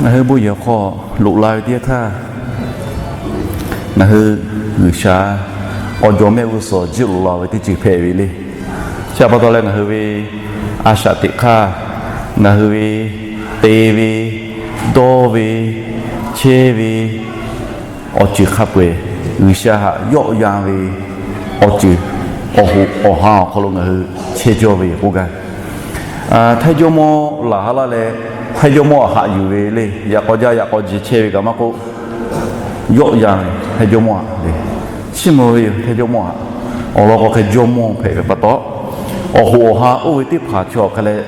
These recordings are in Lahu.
Ngaˬ hui bon yehˬ hk'aw loꞈ la ve teˇ yanˇ htaˇ, ngaˬ hui G'uiˬsha k'aw jaw mehˆ g'uˇ suhˍ jiˇ loꞈ la ve teˇ ceuˬ hpehꞈ ve le. Chi htaꞈ pa taw leh ngaˬ hui ve a shaꞈ teꞈ hk'aˇ, ngaˬ hui ve te ve, dawˇ ve, chehˇ ve, awˬ ceuˬ hk'a peu-eˬ G'uiˬsha htaꞈ yawˆ yan ve awˬ ceuˬ, awˬ hoꞈ awˬ ha awˬ hk'aw lo ngaˬ hui chehˇ cawˇ ve k'oˆ gaˇ. Htaiˇ jawˇmawˇ laˬ ha laˇ leh, htaiˇ jawˇmawˇ haꞈ yuˬ ve le. Yaꞈ k'aw jaˇ yaꞈ k'aw ji chehˇ ve kaꞈ maˇ k'oˆ, yawˆ yan ve htaiˇ jawˇmawˇ le. Chiˇ mvuh ve yoˬ htaiˇ jawˇmawˇ haꞈ. Awˬ lawn k'o hk'e jawˇmawˇ hpehꞈ ve pa taw, awˬ hoꞈ awˬ ha oˇ ve teˇ hpaˍ chi awˬ hk'a leh,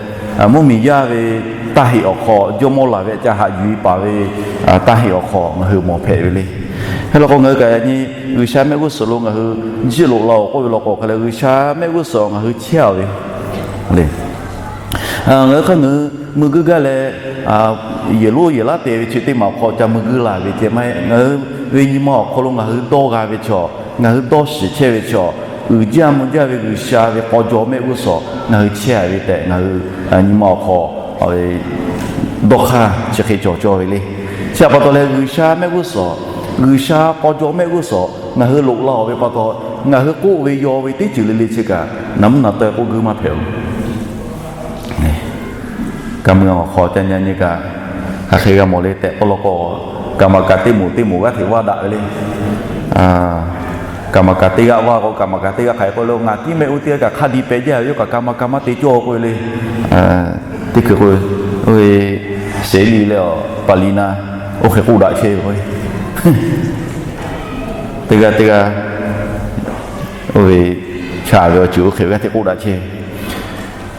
mvuhˇmiˬ yaˇ ve taˇ heꞈ awˬ hk'aw jawˇmawˇ laˬ ve ca haꞈ yuˬ-e paˍ ve taˇ heꞈ awˬ hk'aw ngaˬ hui mawˬ hpehꞈ ve le. Hk'e law k'o ngaˬ hui kaꞈ yaꞈ nyi G'uiˬsha mehˆ g'uˇ suhˍ lo ngaˬ hui jiˇ loꞈ la-oˬ k'oˆ ve law k'o hk'a leh G'uiˬsha mehˆ g'uˇ suhˍ ngaˬ hui chehˇ-a ve le. Ngaˬ hui hk'aˇ ngaˬ hui mui guiˇ gaˇ leh, yehˬ lonˉ yehˬ laˉ te ve chi teˇ maˬ awˬ hk'aw ca mui guiˇ la ve ceh maˇ heˆ. Ngaˬ hui ve nyi ma awˬ hk'aw lo ngaˬ hui dawˇ g'a ve chaw, ngaˬ hui dawˇ shiˍ chehˇ ve chaw, uiˍ jaˇ mvuh jaˇ ve G'uiˬsha ve k'aw jaw mehˆ g'uˇ suhˍ ngaˬ hui chehˇ-a ve tehꞈ ngaˬ hui nyi ma awˬ hk'aw dawˇ hk'aˇ chi hk'e cawˬ cawˇ ve le. Chi htaꞈ pa taw leh G'uiˬsha mehˆ g'uˇ suhˍ, G'uiˬsha k'aw jaw mehˆ g'uˇ suhˍ ngaˬ hui loꞈ la-oˬ ve pa taw, ngaˬ hui k'oˆ ve yaw ve teˇ ceuˬ le le chi kaꞈ naˬ mvuhˇ naˬ taweh k'oˆ guiˇ maˇ hpehꞈ-oˬ. Kaꞈ mui awˬ hk'aw ca nyi nyi kaꞈ, hk'aˬ hk'e g'a mawˬ le tehꞈ k'oˆ law k'o, kaꞈ maˍ kaꞈ teˇ moˍ teˇ moˍ g'aˇ hteꞈ vaˇ daꞈ ve le. Kaꞈ maˍ kaꞈ teˇ g'aˇ vaˇ k'o, kaꞈ maˍ kaꞈ teˇ g'aˇ hk'aˬ hk'e k'oˆ le, ngaˬ tiˉ mehˆ g'uˇ teˇ g'aˇ kaꞈ hk'a diˇ pehꞈ jaˇ ve yoˬ kaꞈ kaꞈ maˍ kaꞈ maˇ te cawˇ k'oˆ ve le. Teˇ hkui k'o, oˇ ve Seˍ liˇ leh awˬ paˍ liˇ na, oˇ hk'e k'oˆ daꞈ chehˇ ve k'o, teˇ g'aˇ teˇ g'aˇ oˇ ve chaꞈ ve awˬ ceuˬ oˇ hk'e ve g'aˇ hteꞈ k'oˆ daꞈ chehˇ ve.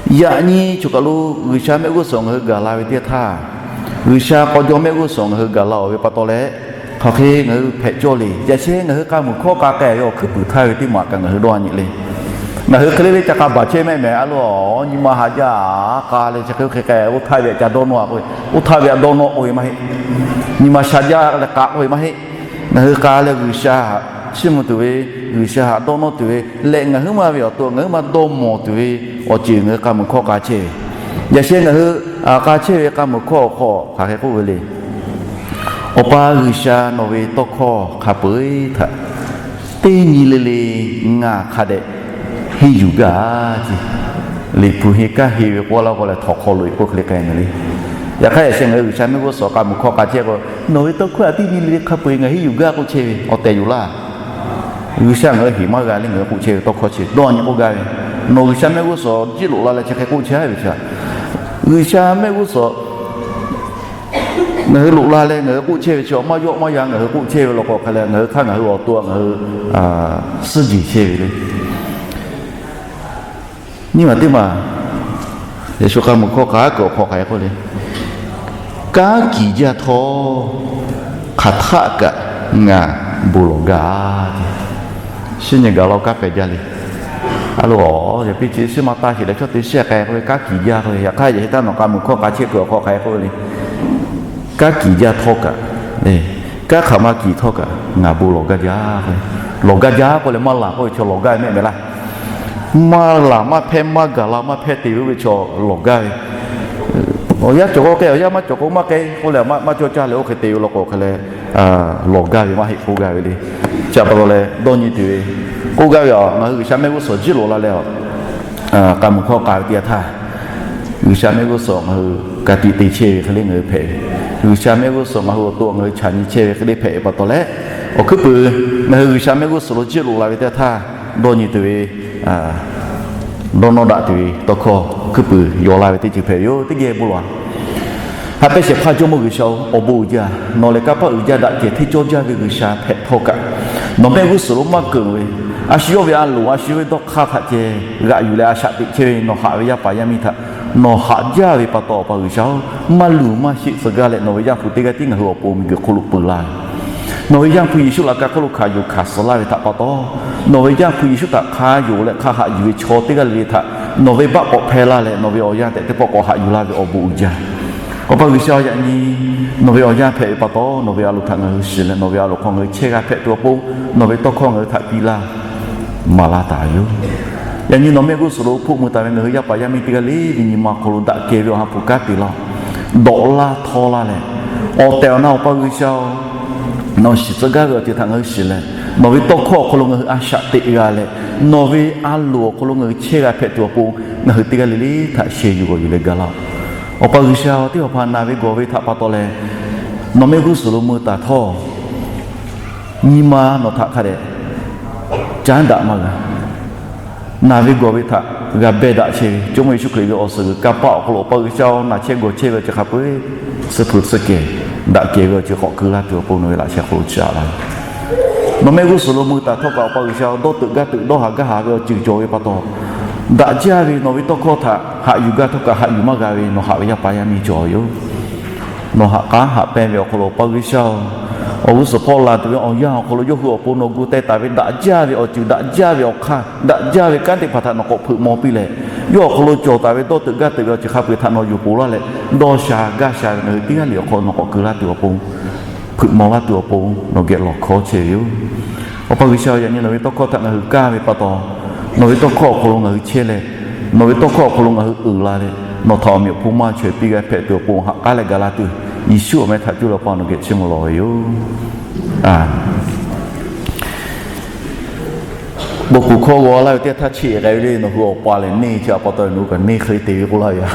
Yaꞈ nyi choˬ kaˬ lo G'uiˬsha mehˆ g'uˇ suhˍ ngaˬ hui gaˬ la ve teˇ htaˇ, G'uiˬsha k'aw jaw mehˆ g'uˇ suhˍ ngaˬ hui gaˬ la-oˬ ve pa taw leh, hk'aˬ hk'e ngaˬ hui hpehꞈ cawˇ le. Yaꞈ sheh ngaˬ hui k'a muiˬ hkawˇ k'a k'ai ve awˬ hkuiˉ puiˍ htaˇ ve teˇ maˬ kaꞈ ngaˬ hui dawˇ nyi le. Ngaˬ hui hk'e le le ca k'a baˬ chehˇ mehˆ mehˍ a lo, nyi ma haꞈ jaˇ k'a leh chi hk'e oˇ hk'e k'ai, oˇ htaˇ ve aꞈ ca dawˇ nawˇ-a k'oˆ ve, oˇ htaˇ ve aꞈ dawˇ nawˇ k'oˆ ve maˇ heˆ. Nyi ma sha jaˇ leh k'a k'oˆ ve maˇ heˆ. Ngaˬ hui k'a leh G'uiˬsha haꞈ chiˇ mvuh tuˬ ve, G'uiˬsha haꞈ dawˇ nawˇ tuˬ ve leh ngaˬ huiˉ ma ve awˬ to ngaˬ huiˉ ma dawˇ mawˬ tuˬ ve awˬ ceuˬ ngaˬ hui k'a muiˬ hkawˇ k'a chehˇ ve. Yaꞈ sheh ngaˬ hui k'a chehˇ ve k'a muiˬ hkawˇ awˬ hk'aw hk'aˬ hk'e k'oˆ ve le. Awˬ pa G'uiˬsha nawˬ ve tawˇ hkawˇ hk'a peu-eˬ htaꞈ teˇ nyi le le ngaˬ hk'a dehꞈ henˇ yuˬ gaˇ ce. Liꞈ hpu henˇ kaˇ henˇ ve k'oˆ laˇ k'o leh htawnˍ hk'aw loꞈ-e k'oˆ hk'e le k'ai ve le. Yaꞈ hk'aˇ yaꞈ sheh ngaˬ hui G'uiˬsha mehˆ g'uˇ suhˍ k'a muˬ hkawˇ k'a chehˇ k'o, nawˬ ve tawˇ hkawˇ a tiˉ nyi le le hk'a peu-eˬ ngaˬ hui yuˬ gaˇ k'oˆ chehˇ ve awˬ tehˬ yoˬ laˇ. G'uiˬsha ngaˬ hui heˍ maˇ g'a le, ngaˬ hui k'oˆ chehˇ ve tawˇ hkawˇ chi dawˇ nyi k'oˆ gaˇ ve, nawˬ G'uiˬsha mehˆ g'uˇ suhˍ jiˇ loꞈ la leh chi hk'e k'oˆ chehˇ ve chi, G'uiˬsha mehˆ g'uˇ suhˍ ngaˬ hui loꞈ la leh ngaˬ hui k'oˆ chehˇ ve chi maˇ yawˆ maˇ yan ngaˬ hui k'oˆ chehˇ ve law k'o hk'a leh, ngaˬ hui hk'aˇ ngaˬ hui awˬ to a ngaˬ hui suhˉ jeˬ chehˇ ve le. Nyi ma teˇ maˬ Yeˍsuˆ k'a muˬ hkawˇ k'a kuiˬ awˬ hk'aw hk'aˬ hk'e k'oˆ le, kanˉ kiˬ jaˇ htawˇ, hk'aˬ htaˆ kaꞈ ngaˬ bon lawˬ gaˇ. Shinˉ nyi gaˬ la kanˉ pehˬ jaˇ le. A lo, yaꞈ piˇ chi shinˉ maˇ taˇ sheˍ leh chaw teˇ shehˇ k'ai k'oˆ ve kanˉ kiˬ jaˇ k'oˆ ve, yaꞈ hk'aˇ yaꞈ hk'e taˇ nawˬ k'a muˬ hkawˇ k'a chehˇ kuiˬ awˬ hk'aw hk'aˬ hk'e k'oˆ le, kanˉ kiˬ jaˇ htawˇ kaꞈ, kanˉ hk'aˬ ma kiˬ htawˇ kaꞈ ngaˬ bon lawˬ gaˇ jaˇ. Lawˬ gaˇ jaˇ k'oˆ leh maˇ laˬ k'oˆ ve chaw lawˬ gaˇ ve mehˆ mehˍ laˇ. Maˇ laˬ maˇ hpehˇ maˇ gaˬ la maˇ hpehˇ te ve k'oˆ ve chaw lawˬ gaˇ ve. Awˬ yanˇ cawˬ k'o k'ai, awˬ yanˇ maˇ cawˬ k'o maˇ k'ai k'oˆ leh maˇ cawˇ caˇ leh oˇ hk'e te ve law k'o hk'a leh, lawˬ gaˇ ve maˇ heˆ k'oˆ gaˇ ve le. Chi pa taw leh dawˇ nyi tuˬ ve k'oˆ gaˇ ve, ngaˬ hui G'uiˬsha mehˆ g'uˇ suhˍ jiˇ loꞈ la leh, k'a muˬ hkawˇ k'a ve teˇ yanˇ htaˇ, G'uiˬsha mehˆ g'uˇ suhˍ ngaˬ hui ka tiꞈ te chehˇ ve hk'e le ngaˬ hui hpehꞈ ve, G'uiˬsha mehˆ g'uˇ suhˍ ngaˬ hui awˬ to ngaˬ hui chaꞈ nyi chehˇ ve hk'e le hpehꞈ ve pa taw leh, awˬ hkuiˉ puiˍ ngaˬ hui G'uiˬsha mehˆ g'uˇ suhˍ lo jiˇ loꞈ la ve teˇ yanˇ htaˇ, dawˇ nyi tuˬ ve dawˇ nawˇ daꞈ tuˬ ve tawˇ hkawˇ hkuiˉ puiˍ yaw la ve teˇ ceuˬ hpehꞈ ve yoˬ. Teˇ geh bon lawˬ-a. Haꞈ pehnˇ shehˍ hpaˇ Jawˇmawˇ G'uiˬsha-oˬ, awˬ bon uiˍ jaˇ. Nawˬ lehˬ kanˇ paˆ uiˍ jaˇ daꞈ kehˬ hteˇ cawˇ jaˇ ve G'uiˬsha hpehꞈ htawˇ kaꞈ, nawˬ mehˆ g'uˇ suhˍ lo maˇ keunˍ ve, a shu yawˇ ve a loˍ a shu yawˇ ve dawˇ hk'aˇ htaꞈ ceh g'aꞈ yuˬ leh a shaꞈ teꞈ chehˇ ve nawˬ haꞈ ve yaˇ paˍ yaˇ miˇ htaꞈ nawˬ haꞈ jaˇ ve pa taw, Awˬ pa G'uiˬsha-oˬ, maˇ luˬ maˇ sheˆ tcuh gaˇ leh nawˬ ve Yaˇ hpu teˇ g'aˇ tiˉ ngaˬ hui awˬ pon miˬguiˬ hk'oˆ lo peu laˇ ve, nawˬ ve Yaˇ hpu Yeˍsuˆ laꞈ ka hk'oˆ lo hkanˍ yuˬ hkanˍ suh laˇ ve htaꞈ pa taw, nawˬ ve Yaˇ hpu Yeˍsuˆ htaꞈ hk'a yonˍ leh hk'a haꞈ yuˬ ve chaw teˇ g'aˇ le le htaꞈ nawˬ ve baˆ k'awꞈ hpehˇ laˇ leh, nawˬ ve awˬ yanˇ tehꞈ teˇ pawˆ k'awꞈ haꞈ yuˬ laˇ ve awˬ bon uiˍ jaˇ. Awˬ pa G'uiˬsha, yaꞈ nyi nawˬ ve awˬ yanˇ hpehꞈ ve pa taw, nawˬ ve a loˍ htaꞈ ngaˬ hui shiˍ leh nawˬ ve a loˍ hk'aw ngaˬ hui chehˇ g'a hpehꞈ tuˬ awˬ pon, nawˬ ve tawˇ hkawˇ ngaˬ hui htaꞈ piˇ laˇ maˍ laˇ taˍ ve yoˬ. Yaꞈ nyi nawˬ mehˆ g'uˇ suhˍ lo hpoˆ mui taˍ ve ngaˬ hui yaˇ paˍ yaˇ miˇ teˇ g'aˇ le ve nyi ma hk'aw lo daꞈ kehˬ ve awˬ ha hpu kanˉ te laˇ-oˬ. Dawꞈ laˇ htawˇ laˇ leh, awˬ tehˬ awˬ na Awˬ pa G'uiˬsha-oˬ, nawˬ shiˍ tcuh gaˇ ve awˬ ceuˬ htaꞈ ngaˬ hui shiˍ leh, nawˬ ve tawˇ hkawˇ awˬ hk'aw lo ngaˬ hui a shaꞈ teꞈ g'a leh, nawˬ ve a loˍ awˬ hk'aw lo ngaˬ hui chehˇ g'a hpehꞈ tuˬ awˬ pon, ngaˬ hui teˇ g'aˇ le le htaꞈ sheh yuˬ g'awˬ yuˬ leh gaˬ laˇ-oˬ. Awˬ pa G'uiˬsha, teˇ hpaˍ hpaˍ naˬ ve gawˬ ve htaꞈ pa taw leh, nawˬ mehˆ g'uˇ suhˍ lo mui taˍ htawˇ, nyi ma nawˬ htaꞈ hk'a dehꞈ caˉ daꞈ maˇ g'a. Naˬ ve gawˬ ve htaꞈ g'a behˇ daꞈ chehˇ ve Jawˇmawˇ Yeˍsuˆ Hkriꞈ ve awˬ suhˍ g'uiˬ kanˇ paˆ awˬ hk'aw lo Awˬ pa G'uiˬsha-oˬ, naˬ chehˇ gawˬ chehˇ ve awˬ ceuˬ hk'a peu-eˬ suh hpu suh kehˬ daꞈ kehˬ ve awˬ ceuˬ k'awꞈ keu laˇ tuˬ awˬ pon nawˬ ve laꞈ sheh hk'aw lo caꞈ laˇ ve. Nawˬ mehˆ g'uˇ suhˍ lo mui taˍ htawˇ kaꞈ Awˬ pa G'uiˬsha-oˬ, dawˇ teuꞈ gaˇ teuꞈ dawˇ haˍ gaˇ haˍ ve awˬ ceuˬ cawˬ ve pa taw, daꞈ jaˇ ve nawˬ ve tawˇ hkawˇ htaꞈ haꞈ yuˬ gaˇ htawˇ kaꞈ haꞈ yuˬ maˇ g'a ve nawˬ haꞈ ve yaˇ paˍ yaˇ miˇ cawˬ yoˬ. Nawˬ haꞈ k'aˉ haꞈ pehnˇ ve awˬ hk'aw lo Awˬ pa G'uiˬsha-oˬ, awˬ g'uˇ suhˍ hpawˇ laˬ tuˬ ve awˬ yanˇ awˬ hk'aw lo yawˇ hui awˬ pon nawˬ gu teh taˍ ve daꞈ jaˇ ve awˬ ceuˬ, daꞈ jaˇ ve awˬ hk'aˇ, daꞈ jaˇ ve kanˉ teˇ hpaˍ htaꞈ nawˬ k'awꞈ hpeuꞈ maw piˇ leh, yawˇ awˬ hk'aw lo cawˬ taˍ ve dawˇ teuꞈ gaˇ teuꞈ ve awˬ ceuˬ hk'a peu-eˬ htaꞈ nawˬ yuˬ poˬ laˇ leh, dawˇ sha gaˇ sha ve ngaˬ hui teˇ g'aˇ le awˬ hk'aw nawˬ k'awꞈ keu laˇ tuˬ awˬ pon, hpeuꞈ maw laˇ tuˬ awˬ pon nawˬ geh lawˬ hkawˇ chehˇ ve yoˬ. Awˬ pa G'uiˬsha, yaꞈ nyi nawˬ ve tawˇ hkawˇ htaꞈ ngaˬ hui kaˇ ve pa taw, nawˬ ve tawˇ hkawˇ awˬ hk'aw lo ngaˬ hui chehˇ leh, nawˬ ve tawˇ hkawˇ awˬ hk'aw lo ngaˬ hui uiˍ la leh, nawˬ htaꞈ awˬ meꞈ awˬ hponˇ maˇ chaweh piˇ g'a hpehꞈ tuˬ awˬ pon haꞈ k'aˉ leh gaˬ la tuˬ, Yeˍsuˆ awˬ meh htaꞈ cuˇ leh Awˬ pa nawˬ geh chiˇ mvuh lawˬ ve yoˬ. Bon kuˬ hkawˇ g'aw laˇ ve teˇ htaˇ cheˇ k'ai ve le, nawˬ hui awˬ pa lehˬ neˇ chi a pa taw nawˬ hui kaꞈ neˇ hk'e te ve k'oˆ laˇ ve yoˬ.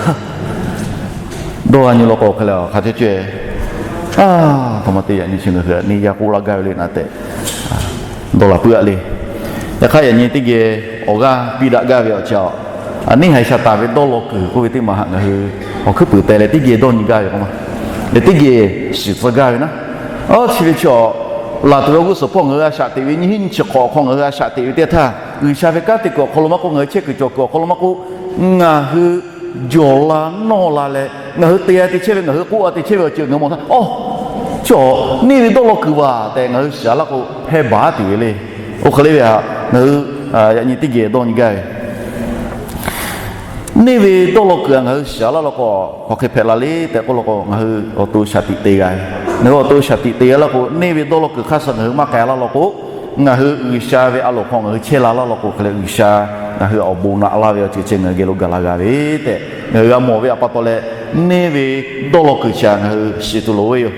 Dawˇ g'a nyi law k'o hk'e leh hk'a ceh ceh, a htoꞈ ma te yaꞈ nyi chi ngaˬ hui neˇ yaˇ k'oˆ laˇ gaˇ ve le naˍ tehꞈ dawˇ laˬ puiˉ-a le. Yaꞈ hk'aˇ yaꞈ nyi teˇ geh awˬ g'aˇ piˇ daꞈ gaˇ ve awˬ ceuˬ-oˬ, neˇ haiˬ shaˍ taˍ ve dawˇ law kuiˬ k'oˆ ve teˇ maˬ haꞈ ngaˬ hui awˬ hkuiˉ puiˍ teh leh teˇ geh dawˇ nyi gaˇ ve k'o ma, leh teˇ geh shiˍ tcuh gaˇ ve naˉ. Chi ve chi-a, laˬ tuˬ ve awˬ g'uˇ suhˍ hpawˇ ngaˬ hui a shaꞈ teꞈ ve nyiˇ hinˉ nyiˇ chi hk'awꞈ awˬ hk'aw ngaˬ hui a shaꞈ teꞈ ve teˇ htaˇ, G'uiˬsha ve kanˉ te kuiˬ awˬ hk'aw lo maˇ k'oˆ, ngaˬ hui chehˇ kuiˬ cawˬ kuiˬ awˬ hk'aw lo maˇ k'oˆ, ngaˬ hui jawˬ la nawˇ la leh ngaˬ hui te-a te chehˇ ve, ngaˬ hui k'oˆ-a te chehˇ ve awˬ ceuˬ ngaˬ hui mawˬ htaˇ, a, chi-a, neˇ ve dawˇ law kuiˬ vaˬ tehꞈ ngaˬ hui shiˍ-a laˇ k'o hpehˇ baˬ tuˬ ve le. Oˇ hk'e le ve htaꞈ ngaˬ hui yaꞈ nyi teˇ geh dawˇ nyi gaˇ ve. Neˇ ve dawˇ law kuiˬ htaꞈ ngaˬ hui shiˍ-a laˇ law k'o, hk'aˬ hk'e hpehꞈ la le tehꞈ k'oˆ law k'o, ngaˬ hui awˬ to shaˍ tiꞈ te g'a ve. Ngaˬ hui awˬ to shaˍ tiꞈ te g'a laˇ k'o, neˇ ve dawˇ law kuiˬ hk'aˇ suh ngaˬ hui maˇ k'ai laˇ law k'o, ngaˬ hui G'uiˬsha ve a loˍ hk'aw ngaˬ hui chehˇ la laˇ law k'o hk'e leh, G'uiˬsha ngaˬ hui awˬ bon naꞈ laˇ ve awˬ ceuˬ ceh ngaˬ hui geh lo gaˬ la g'a ve tehꞈ ngaˬ hui g'a mawˬ ve htaꞈ pa taw leh, neˇ ve dawˇ law kuiˬ chi htaꞈ ngaˬ hui shiˍ tuˬ loˍ ve yoˬ.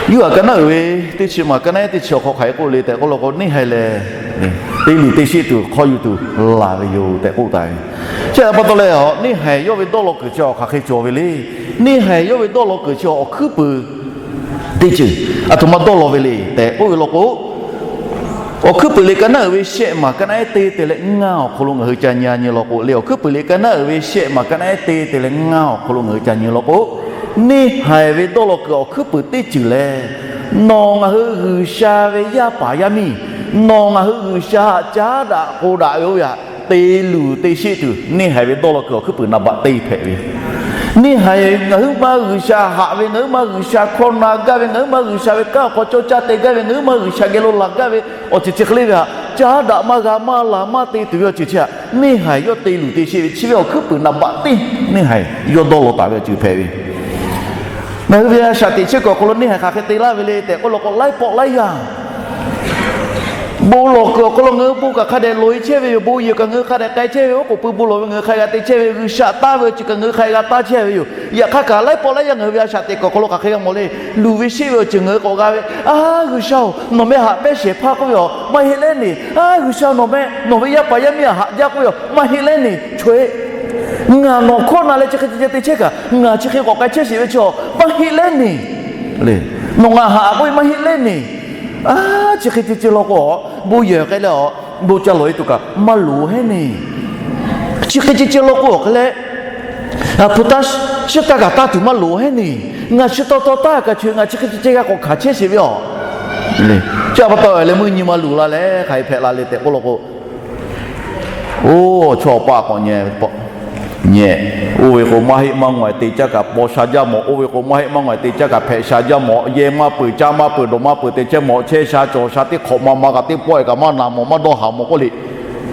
Yuˇ haꞈ ka naˉ uiˍ ve teˇ chi maˬ ka naˉ teˇ chi awˬ hk'aw hk'aˬ hk'e k'oˆ le tehꞈ k'oˆ law k'o, neˇ haiˬ lehˬ te luˬ te sheˆ tuˬ hk'aw yuˬ tuˬ laˬ ve yoˬ tehꞈ k'oˆ taˍ ve. Chi htaꞈ pa taw leh, neˇ haiˬ yawˇ ve dawˇ law kuiˬ chi awˬ hk'aˬ hk'e cawˬ ve le. Neˇ haiˬ yawˇ ve dawˇ law kuiˬ chi awˬ hkuiˉ puiˍ teˇ ceuˬ aˬ htoꞈ ma dawˇ law ve le tehꞈ k'oˆ ve law k'o, Awˬ hkuiˉ puiˍ liꞈ ka naˉ uiˍ ve shehˆ maˬ ka naˉ ehˉ teˇ te leh ngaˇ awˬ hk'aw lo ngaˬ hui ca nyi nyi law k'o le, Awˬ hkuiˉ puiˍ liꞈ ka naˉ uiˍ ve shehˆ maˬ ka naˉ ehˉ teˇ te leh ngaˇ awˬ hk'aw lo ngaˬ hui ca nyi law k'o, neˇ haiˬ ve dawˇ law kuiˬ awˬ hkuiˉ puiˍ teˇ ceuˬ lehˬ, nawˬ ngaˬ hui G'uiˬsha ve yaˇ paˍ yaˇ miˇ, nawˬ ngaˬ hui G'uiˬsha htaꞈ caˉ daꞈ k'o daꞈ ve oˇ ve htaꞈ te luˬ te sheˆ tuˬ, neˇ haiˬ ve dawˇ law kuiˬ awˬ hkuiˉ puiˍ naˍ baꞈ teˇ hpehꞈ ve. Neˇ haiˬ ngaˬ huiˉ ma G'uiˬsha haꞈ ve, ngaˬ huiˉ ma G'uiˬsha hkawˇ na gaˇ ve, ngaˬ huiˉ ma G'uiˬsha ve kanˉ awˬ hk'aw cawˇ caˇ te gaˇ ve, ngaˬ huiˉ ma G'uiˬsha geh lo laˬ gaˇ ve awˬ ceuˬ chi hk'e le ve htaꞈ caˉ daꞈ maˇ g'a maˇ laˬ maˇ te tuˬ ve awˬ ceuˬ chi htaꞈ neˇ haiˬ yawˇ te luˬ te sheˆ ve chi ve awˬ hkuiˉ puiˍ naˍ baꞈ teˇ neˇ haiˬ yawˇ dawˇ law taˍ ve awˬ ceuˬ hpehꞈ ve. Ngaˬ hui ve a shaꞈ teꞈ chehˇ kuiˬ awˬ hk'aw lo neˇ haiˬ hk'aˬ hk'e te laˇ ve le tehꞈ k'oˆ law k'o, laiˉ pawˆ laiˉ yanˇ bon lawˬ kuiˬ awˬ hk'aw lo ngaˬ hui bon kaꞈ hk'a dehꞈ loꞈ e chehˇ ve yoˬ. Bon yehˬ kaꞈ ngaˬ hui hk'a dehꞈ k'ai chehˇ ve yoˬ. Oˉ k'oˍ pui bon lawˬ ve ngaˬ hui hk'a g'a te chehˇ ve yoˬ. G'uiˬsha taˇ ve awˬ ceuˬ kaꞈ ngaˬ hui hk'a g'a taˇ chehˇ ve yoˬ. Yaꞈ hk'aˇ kaꞈ laiˉ pawˆ laiˉ yanˇ ngaˬ hui ve a shaꞈ teꞈ kuiˬ awˬ hk'aw lo hk'aˬ hk'e g'a mawˬ le. Luˬ ve sheˆ ve awˬ ceuˬ ngaˬ hui k'awꞈ g'a ve, A, G'uiˬsha-oˬ, nawˬ meh haꞈ pehˇ shehˍ hpaˇ k'oˆ ve yoˬ, maˇ heˆ lehˉ neˬ. A, G'uiˬsha nawˬ meh nawˬ ve yaˇ paˍ yaˇ miˇ htaꞈ haꞈ jaˇ k'oˆ ve yoˬ, maˇ heˆ lehˉ neˬ. Choˬ-e, ngaˬ nawˬ hkawˇ na leh chi hk'e ceh ceh te chehˇ kaꞈ ngaˬ chi hk'e k'awꞈ k'ai chehˇ sheˍ ve chaw maˇ heˆ lehˉ neˬ. Nawˬ ngaˬ haꞈ k'oˆ ve maˇ heˆ lehˉ neˬ. A, chi hk'e ceh ceh law k'o, bon yehˬ k'ai leh a, bon ca lawˬ e tuˬ kaꞈ maˇ loˍ heˉ neˬ. Chi hk'e ceh ceh law k'o awˬ hk'e leh, a, hpu taˇ, shiˉ taˇ kaꞈ taˇ tuˬ maˇ loˍ heˉ neˬ. Ngaˬ chi taw taw taˇ kaꞈ choˬ, ngaˬ chi hk'e ceh ceh g'a k'awꞈ hkanˍ chehˇ sheˍ ve yoˬ. Chi pa taw leh meuˇ nyi ma luˬ la leh hk'aˬ hk'e hpehꞈ la le tehꞈ k'oˆ law k'o, oˇ chaw awˬ pa k'awꞈ nyi, nyi, oˇ ve k'o maˇ heˆ maˇ ngaˬ te caˇ kaꞈ paw sha jaˇ mawˬ, oˇ ve k'o maˇ heˆ maˇ ngaˬ te caˇ kaꞈ hpehꞈ sha jaˇ mawˬ, yehˬ maˇ peuˬ, caˇ maˇ peuˬ, dawˬ maˇ peuˬ te chehˇ mawˬ, chehˇ sha cawˬ sha teˇ hk'awꞈ ma ma kaꞈ teˇ pawˆ e kaꞈ maˇ na mawˬ, maˇ dawˇ haˍ mawˬ k'oˆ le.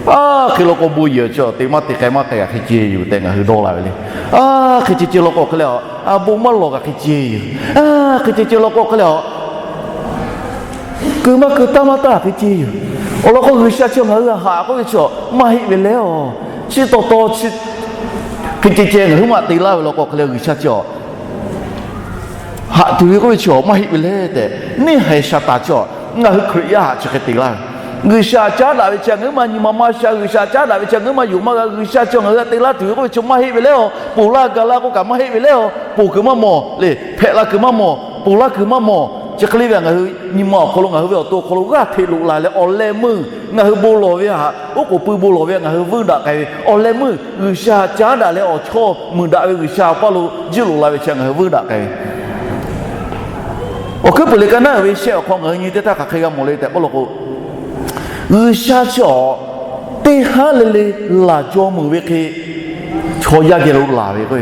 A, hk'e law k'o bon yehˬ chi te maˇ te k'ai maˇ k'ai kaꞈ hk'e ceh yoˬ tehꞈ ngaˬ hui dawˇ la ve le. A, hk'e ceh ceh law k'o hk'e leh a, a, bon maˇ lawˬ kaꞈ hk'e ceh yoˬ. A, hk'e ceh ceh law k'o hk'e leh a, keu maˇ keu taˇ maˇ taˇ hk'e ceh yoˬ. Awˬ lawn k'o G'uiˬsha chi ngaˬ hui haꞈ k'oˆ ve chaw maˇ heˆ ve lehˉ a. Chi taw taw chi hk'e ceh ceh ngaˬ hui maˇ te laˇ ve law k'o hk'e leh G'uiˬsha chi a haꞈ tuˬ ve k'oˆ ve chi awˬ maˇ heˆ ve lehˉ tehꞈ, neˇ haiˬ Saˍtanˍ chi a ngaˬ hui Hkriꞈ yaˇ htaꞈ chi hk'e te laˇ ve. G'uiˬsha caˉ daꞈ ve chi ngaˬ hui maˇ nyi ma maˇ sha, G'uiˬsha caˉ daꞈ ve chi ngaˬ hui maˇ yonˍ maˇ g'a, G'uiˬsha chi ngaˬ hui htaꞈ te laˇ tuˬ ve k'oˆ ve chi maˇ heˆ ve lehˉ a. Ponˬ laˇ ga laˇ k'oˆ kaꞈ maˇ heˆ ve lehˉ a. Ponˬ kuiˬ maˇ mawˬ le, hpehꞈ la kuiˬ maˇ mawˬ, ponˬ laˇ kuiˬ maˇ mawˬ. Chi hk'e le ve ngaˬ hui nyi ma awˬ hk'aw lo ngaˬ hui ve awˬ to awˬ hk'aw lo g'aˇ hteꞈ loꞈ la leh awˬ leh meuˇ ngaˬ hui bon lawˬ ve htaꞈ, oˉ k'oˍ pui bon lawˬ ve ngaˬ hui vuiˇ daꞈ k'ai ve awˬ leh meuˇ G'uiˬsha caˉ daꞈ leh awˬ chawˇ mui daꞈ ve G'uiˬsha awˬ paˇ lo jiˇ loꞈ la ve chi ngaˬ hui vuiˇ daꞈ k'ai ve. Awˬ hkuiˉ puiˍ liꞈ ka naˉ uiˍ ve shehˆ awˬ hk'aw ngaˬ hui nyi teˇ htaˇ hk'aˬ hk'e g'a mawˬ le tehꞈ k'oˆ law k'o, G'uiˬsha chi a teˇ haˉ le le laˬ jaw meuˍ ve hk'e chaw yaˇ geh lo laˬ ve k'o,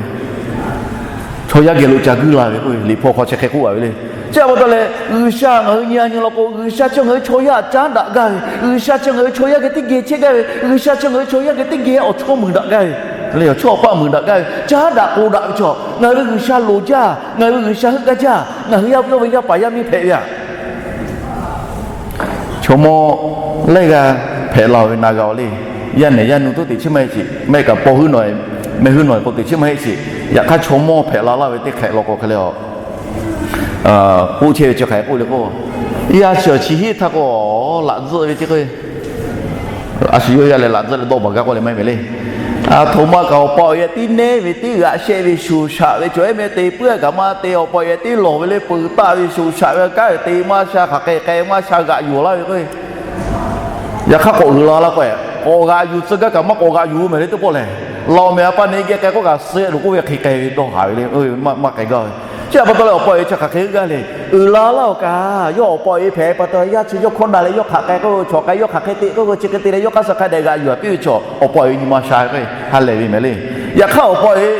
chaw yaˇ geh lo ca guiˇ la ve k'o, Liꞈ hpu hk'aw chi hk'e k'oˆ a ve le. Chi pa taw leh G'uiˬsha ngaˬ hui nyi a nyi law k'o, G'uiˬsha chi ngaˬ hui chaw yaˇ caˉ daꞈ gaˇ ve, G'uiˬsha chi ngaˬ hui chaw yaˇ geh teˇ geh chehˇ gaˇ ve, G'uiˬsha chi ngaˬ hui chaw yaˇ geh teˇ geh awˬ chawˇ mui daꞈ gaˇ ve, le awˬ chawˇ awˬ paˆ mui daꞈ gaˇ ve, caˉ daꞈ k'o daꞈ ve chaw, ngaˬ hui ve G'uiˬsha loˍ jaˇ, ngaˬ hui ve G'uiˬsha heuˆ gaˇ jaˇ, ngaˬ hui yaˇ yawˇ ve yaˇ paˍ yaˇ miˇ hpehꞈ ve a. Chaw mawˇ laiˇ g'aˇ hpehꞈ la ve na g'a-oˬ le. Yaˇ nehˬ yaˇ nu tuˬ teꞈ chiˉ maˇ heˆ sheˍ. Mehˆ kaꞈ paw huiˉ nawˬ, mehˆ huiˉ nawˬ k'o teꞈ chiˉ maˇ heˆ sheˍ. Yaꞈ hk'aˇ chaw mawˇ hpehꞈ la laˇ ve teˇ hk'ehꞈ law k'o hk'e le a, k'oˆ chehˇ ve chi hk'aˬ hk'e k'oˆ le k'o, yaˇ chi awˬ chi hiˆ htaˇ k'o laꞈ tzuhˆ ve ce k'o, a shu yawˇ yaˇ leh laꞈ tzuhˆ leh dawˇ baˬ gaˇ k'oˆ leh maˇ heˆ ve le. Aˬ htoꞈ ma kaꞈ awˬ pa awˬ e tiˉ neˇ ve tiˉ g'aꞈ shehˆ ve shuˍ shaꞈ ve cawˬ ehˉ meh te puiˉ kaꞈ maˇ te, awˬ pa awˬ e tiˉ lawˬ ve le peuˬ taˆ ve shuˍ shaꞈ ve kanˉ te maˇ sha hk'aˬ hk'e k'ai maˇ sha g'aꞈ yuˬ laˇ ve k'o, yaꞈ hk'aˇ k'awꞈ uiˍ la laˇ k'o, k'awꞈ g'aꞈ yuˬ tcuh gaˇ kaꞈ maˇ k'awꞈ g'aꞈ yuˬ mehˍ le teˇ pawˆ lehˬ, laꞈ awˬ meh a pa neˇ geh k'ai k'oˆ kaꞈ suh lo k'oˆ ve hk'e k'ai ve dawˇ haˍ ve le, maˇ k'ai gaˇ ve. Chi pa taw leh awˬ pa awˬ e chi hk'aˬ hk'e g'aˇ le. Uiˍ la laˇ-oˬ kaꞈ, yawˇ awˬ pa awˬ e hpehꞈ pa taw, yaˇ chi yawˇ hkawˇ na leh yawˇ hk'aˬ k'ai k'oˆ ve, chaw k'ai yawˇ hk'aˬ hk'e te k'oˆ ve, chi hk'e te leh yawˇ hk'aˇ suh hk'a dehꞈ g'aꞈ yuˬ a piˇ ve chaw, awˬ pa awˬ e nyi ma sha k'o ha lehˬ ve mehˍ le. Yaꞈ hk'aˇ awˬ pa awˬ e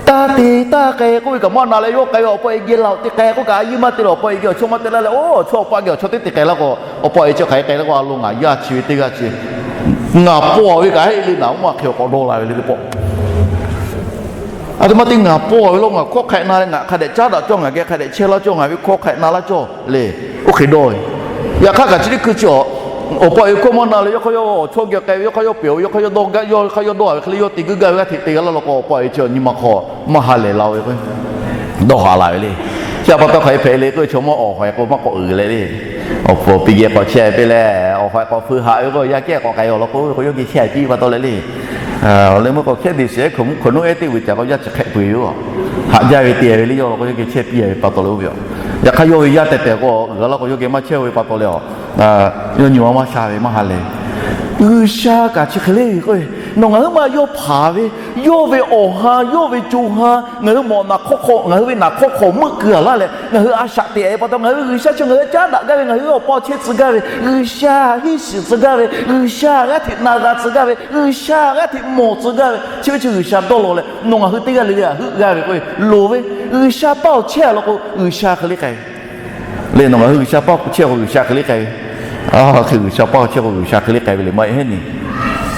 taˇ te taˇ k'ai k'oˆ ve kaꞈ maˇ na leh yawˇ k'ai ve, awˬ pa awˬ e geh laˬ-oꞈ te k'ai k'oˆ kaꞈ a yiˇ maˇ te leh awˬ pa awˬ e geh awˬ chawˇ maˇ te laˇ leh, oˇ chaw awˬ pa geh awˬ chawˇ teˇ te k'ai laˇ k'o, awˬ pa awˬ e chi hk'aˬ hk'e k'ai laˇ k'o, a lo ngaˬ yaˇ chi ve teˇ g'aˇ chi ngaˬ paw ve kaꞈ heˆ le, naˬ oˉ maˇ hk'e awˬ k'awꞈ dawˇ la ve le teˇ pawˆ. A htoꞈ ma te ngaˬ paw ve lo, ngaˬ hkawˇ hk'aꞈ na leh ngaˬ hk'a dehꞈ caˉ daꞈ cawˇ, ngaˬ geh hk'a dehꞈ chehˇ laˇ cawˇ, ngaˬ ve hkawˇ hk'aꞈ na laˇ cawˇ le. Oˇ hk'e dawˇ ve. Yaꞈ hk'aˇ kaꞈ chi teˇ hkui chi a, awˬ pa awˬ e hkawˇ maˇ na leh yawˇ hk'aˇ yawˇ awˬ chawˇ geh k'ai ve, yawˇ hk'aˇ yawˇ pehˬ ve, yawˇ hk'aˇ yawˇ dawˇ, yawˇ hk'aˇ yawˇ dawˇ a ve hk'e le, yawˇ te guiˇ gaˇ ve g'aˇ hteꞈ te g'a laˇ law k'o, awˬ pa awˬ e chi nyi ma hk'aw maˇ ha lehˬ la ve k'o, dawˇ haˍ la ve le. Chi pa taw hk'aˬ hk'e hpehꞈ le k'o, chaw mawˇ awˬ hk'aw e k'o maˇ k'awꞈ uiˍ leh le. Awˬ pa awˬ pi geh k'awꞈ chehˇ piˇ leh Awˬ hk'aw k'awꞈ feu haꞈ ve k'o, yaˇ kehˉ k'awꞈ k'ai awˬ lawn k'o, k'o yawˇ geh chehˇ piˇ ve pa taw leh le. Awˬ leh meuˇ k'awꞈ hkehˉ te shiˍ-ehˉ hkaoˍmonˇ ehˉ teˇ vuiˬ caꞈ k'o yaˇ chi hk'ehꞈ peu-eˬ ve, haꞈ jaˇ ve te ve le, yawˇ law k'o yawˇ geh chehˇ piˇ ve pa taw leh oˇ ve yoˬ. Yaꞈ hk'aˇ yawˇ ve yaˇ tehˬ tehˬ k'o, uiˍ la k'o yawˇ geh maˇ chehˇ ve pa taw leh, yawˇ nyi ma maˇ sha ve maˇ ha lehˬ. G'uiˬsha kaꞈ chi hk'e le ve k'o, nawˬ ngaˬ hui ma yawˇ hpanˍ ve, yawˇ ve awˬ ha, yawˇ ve co ha, ngaˬ hui mawꞈ naˬ hk'awˇ hk'awꞈ, ngaˬ hui ve naˬ hk'awˇ hk'awꞈ meuˆ keu-a laˇ leh ngaˬ hui a shaꞈ teꞈ-e pa taw, ngaˬ hui ve G'uiˬsha chi ngaˬ hui caˉ daꞈ gaˇ ve, ngaˬ hui ve awˬ pa awˬ chehˇ tcuh gaˇ ve, G'uiˬsha hiˉ shiˍ tcuh gaˇ ve, G'uiˬsha g'aˇ hteꞈ na g'a tcuh gaˇ ve, G'uiˬsha g'aˇ hteꞈ mawˬ tcuh gaˇ ve, chi ve chi G'uiˬsha dawˇ law leh nawˬ ngaˬ hui teˇ g'aˇ le le heuˆ gaˇ ve k'o, loˍ ve G'uiˬsha paˇ awˬ chehˇ-a law k'o G'uiˬsha hk'e le k'ai ve le. Nawˬ ngaˬ hui G'uiˬsha paˇ awˬ chehˇ k'o G'uiˬsha hk'e le k'ai ve. Hk'e G'uiˬsha paˇ awˬ chehˇ k'o G'uiˬsha hk'e le k'ai ve le maˇ heˆ, heˆ nyi.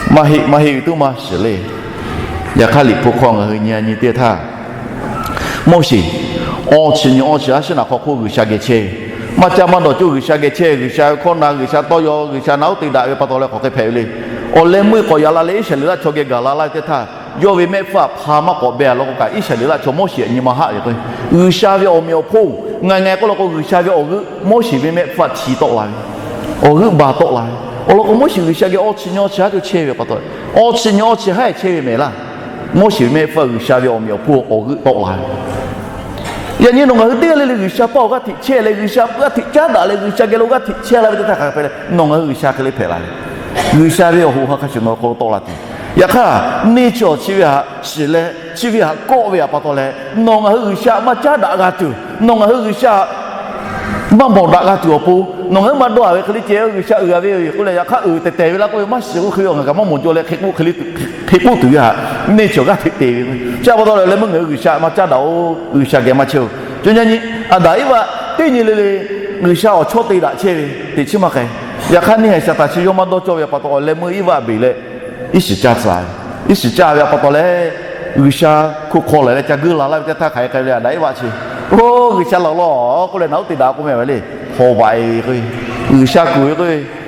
Maˇ heˆ, maˇ heˆ ve tuˉ maˇ shiˍ le. Yaꞈ hk'aˇ Liꞈ hpu hk'aw ngaˬ hui nyi-a nyi teˇ htaˇ, Moˉseˍ awˇ chi nyi awˇ chi a shinˉ naꞈ hk'aw hk'oˆ G'uiˬsha geh chehˇ ve, maˇ caˇ maˇ dawˬ coˇ G'uiˬsha geh chehˇ, G'uiˬsha ve hkawˇ na, G'uiˬsha tawˇ yaw, G'uiˬsha naˉ uˉ te daꞈ ve pa taw leh hk'aˬ hk'e hpehꞈ ve le. Awˬ leh meuˇ k'awꞈ yaꞈ la leh Iˉsaˍreˍlaˆ chaw geh gaˬ la laˇ ve teˇ htaˇ, yawˇ ve mehˆ hpfuhˇ htaꞈ hpa maˇ k'awꞈ beh-a law k'o kaꞈ, Iˉsaˍreˍlaˆ chaw Moˉseˍ nyi ma haˆ ve k'o, G'uiˬsha ve awˬ meꞈ awˬ hponˇ ngaˬ ngaˬ k'oˆ law k'o, G'uiˬsha ve awˬ g'euˆ Moˉseˍ ve mehˆ hpfuhˇ htaꞈ hti tawˆ la ve, awˬ g'euˆ ba tawˆ la ve. Awˬ lawn k'o Moˉseˍ G'uiˬsha geh awˇ chi nyi awˇ chi haˉ coˇ chehˇ ve pa taw, awˇ chi nyi awˇ chi haˉ chehˇ ve mehˍ laˇ. Moˉseˍ ve mehˆ hpfuhˇ G'uiˬsha ve awˬ meꞈ awˬ hponˇ awˬ g'euˆ tawˆ la ve. Yaꞈ nyi nawˬ ngaˬ hui teˇ g'aˇ le le G'uiˬsha paˇ awˬ g'aˇ hteꞈ chehˇ leh, G'uiˬsha g'aˇ hteꞈ caˉ daꞈ leh, G'uiˬsha geh lo g'aˇ hteꞈ chehˇ la ve teˇ htaˇ hk'aˬ hk'e hpehꞈ leh nawˬ ngaˬ hui G'uiˬsha hk'e le hpehꞈ la ve, G'uiˬsha ve awˬ hoꞈ ha hk'a shuˍ nawˬ hk'aw lo tawˆ la tuˬ. Yaꞈ hk'aˇ neˇ chi awˬ chi ve htaꞈ shiˍ leh chi ve htaꞈ kawˆ ve htaꞈ pa taw leh, nawˬ ngaˬ hui G'uiˬsha maˇ caˉ daꞈ g'a tuˬ, nawˬ ngaˬ hui G'uiˬsha maˇ mawˬ daꞈ g'a tuˬ awˬ pon, nawˬ ngaˬ hui maˇ dawˇ-a ve hk'e le ceh G'uiˬsha uiˍ-a ve yoˬ k'oˆ leh, yaꞈ hk'aˇ uiˍ tehˬ tehˬ ve laˇ k'oˆ ve maˇ shiˍ k'oˆ hk'e ve, ngaˬ kaꞈ maˇ mawˬ jaw leh hk'e k'oˆ hk'e le, hk'e k'oˆ tuˬ ve htaꞈ neˇ chi awˬ g'aˇ hteꞈ te ve k'o, chi pa taw leh leh meuˇ ngaˬ hui G'uiˬsha maˇ caˉ daꞈ-oˬ, G'uiˬsha geh maˇ chehˇ-oˬ. Coˇ nyaˇ nyi Aˍdanˍ Iˉvaˆ teˇ nyi le le G'uiˬsha awˬ chawˇ te daꞈ chehˇ ve teꞈ chiˉ maˇ k'ai. Yaꞈ hk'aˇ neˇ haiˬ Saˍtanˍ chi yawˇ maˇ dawˇ cawˇ ve pa taw, awˬ leh meuˇ Iˉvaˆ beˬ leh iˉ shiˍ caˇ tcuh ve, iˉ shiˍ caˇ ve pa taw leh, G'uiˬsha hkuˇ hk'aw lehˬ leh ca guiˇ la laˇ ve teˇ htaˇ hk'aˬ hk'e k'ai ve le, Aˍdanˍ Iˉvaˆ chi, Oˇ G'uiˬsha laˬ law k'oˆ leh naˬ uˉ te daꞈ k'oˆ meh ve le. Hpaw vaꞈ-e ve k'o, G'uiˬsha kuˬ ve k'o,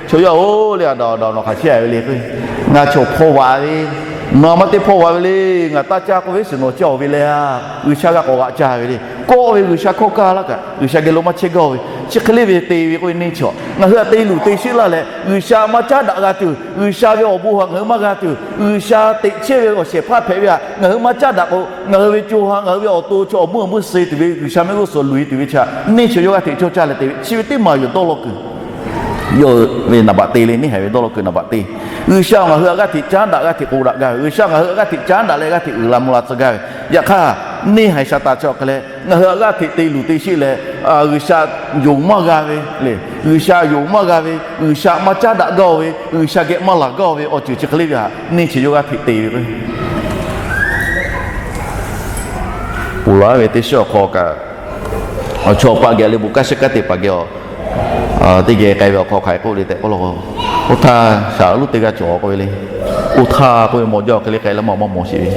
chaw yaˇ-oˬ le, Aˍdanˍ, Aˍdanˍ nawˬ hk'aˬ chehˇ ve le k'o, ngaˬ chaw hpaw vaꞈ ve, nawˬ maˇ te hpaw vaꞈ ve le. Ngaˬ taˇ caˇ k'oˆ ve, iˉ shiˍ nawˬ caˇ-oˬ ve le. G'uiˬsha g'a k'awꞈ g'aꞈ caˇ ve le. Kawˆ ve G'uiˬsha hkawˇ kaˇ laˇ kaꞈ G'uiˬsha geh lo maˇ chehˇ gaˇ ve, chi hk'e le ve te ve k'oˆ ve neˇ chi, ngaˬ hui htaꞈ te luˬ te sheˆ laˇ leh, G'uiˬsha maˇ caˉ daꞈ g'a tuˬ, G'uiˬsha ve awˬ bon htaꞈ ngaˬ hui maˇ g'a tuˬ, G'uiˬsha teꞈ chehˇ ve awˬ shehˍ hpaˇ hpehꞈ ve htaꞈ ngaˬ hui maˇ caˉ daꞈ k'o, ngaˬ hui ve co ha, ngaˬ hui ve awˬ to chaw awˬ meuˇ awˬ meuˇ suh tuˬ ve, G'uiˬsha mehˆ g'uˇ suhˍ luˬ-e tuˬ ve chi htaꞈ neˇ chi yawˇ g'aˇ hteꞈ cawˇ caˇ leh te ve, chi ve teˇ maˬ yoˬ dawˇ law kuiˬ. Yawˇ ve naˍ baꞈ te le, neˇ haiˬ ve dawˇ law kuiˬ naˍ baꞈ te. G'uiˬsha ngaˬ hui htaꞈ g'aˇ hteꞈ caˉ daꞈ g'aˇ hteꞈ k'oˍ daꞈ gaˇ ve, G'uiˬsha ngaˬ hui htaꞈ g'aˇ hteꞈ caˉ daꞈ leh g'aˇ hteꞈ uiˍ la mvuh la tcuh gaˇ ve, yaꞈ hk'aˇ neˇ haiˬ Saˍtanˍ chi awˬ hk'e leh ngaˬ hui htaꞈ g'aˇ hteꞈ te luˬ te sheˆ leh, G'uiˬsha yonˍ maˇ g'a ve le, G'uiˬsha yonˍ maˇ g'a ve, G'uiˬsha maˇ caˉ daꞈ gaˇ-oˬ ve, G'uiˬsha geh maˇ laˬ gaˇ-oˬ ve awˬ ceuˬ chi hk'e le ve htaꞈ neˇ chi yawˇ g'aˇ hteꞈ te ve k'o, ponˬ laˬ ve teˇ shiˉ awˬ hk'aw kaꞈ, awˬ chawˇ paˆ geh le bon kanˉ shiˉ kanˉ te paˍ geh a, teˇ geh k'ai ve awˬ hk'aw hk'aˬ hk'e k'oˆ le tehꞈ k'oˆ law k'o, oˇ htaˇ shaˍ luˉ teˇ g'aˇ cawˬ k'oˆ ve le. Oˇ htaˇ k'oˆ ve mawˬ jaˇ awˬ hk'e le k'ai leh maˇ maˇ mawˬ sheˍ ve,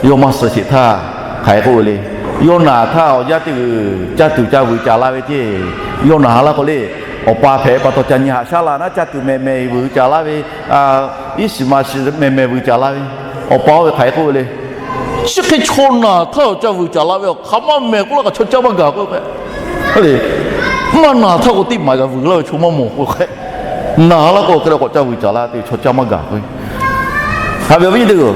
yawˇ maˇ suh sheˍ htaˇ hk'aˬ hk'e k'oˆ ve le. Yawˇ naˬ htaˇ awˬ yaˇ teˇ g'uiˬ caˇ tuˬ caˇ vuiˬ caˍ laˇ ve ceˇ. Yawˇ naˬ ha laˇ k'o le, awˬ pa hpehꞈ pa taw ca nyi haꞈ shaˉ la naˉ, caˇ tuˬ mehˍ mehˍ vuiˬ caˍ laˇ ve, iˉ shiˍ ma shiˍ mehˍ mehˍ vuiˬ caˍ laˇ ve, awˬ pa oˇ ve hk'aˬ hk'e k'oˆ ve le. Chi hk'e chaw naˬ htaˇ awˬ ca vuiˬ caˍ laˇ ve awˬ hk'aˬ maˇ mehˍ k'oˆ laˇ kaꞈ chaw caˇ maˇ gaˬ k'oˆ ve. Maˇ naˬ htaˇ k'o teˇ maˬ g'a vuiˬ laˇ ve chaw maˇ mawˬ k'oˆ hk'e, naˬ ha laˇ k'o hk'e le k'awꞈ caˇ vuiˬ caˍ laˇ te chaw caˇ maˇ gaˬ k'oˆ ve. Haꞈ ve awˬ viˉ nyi teˇ hpaˍ-oˬ,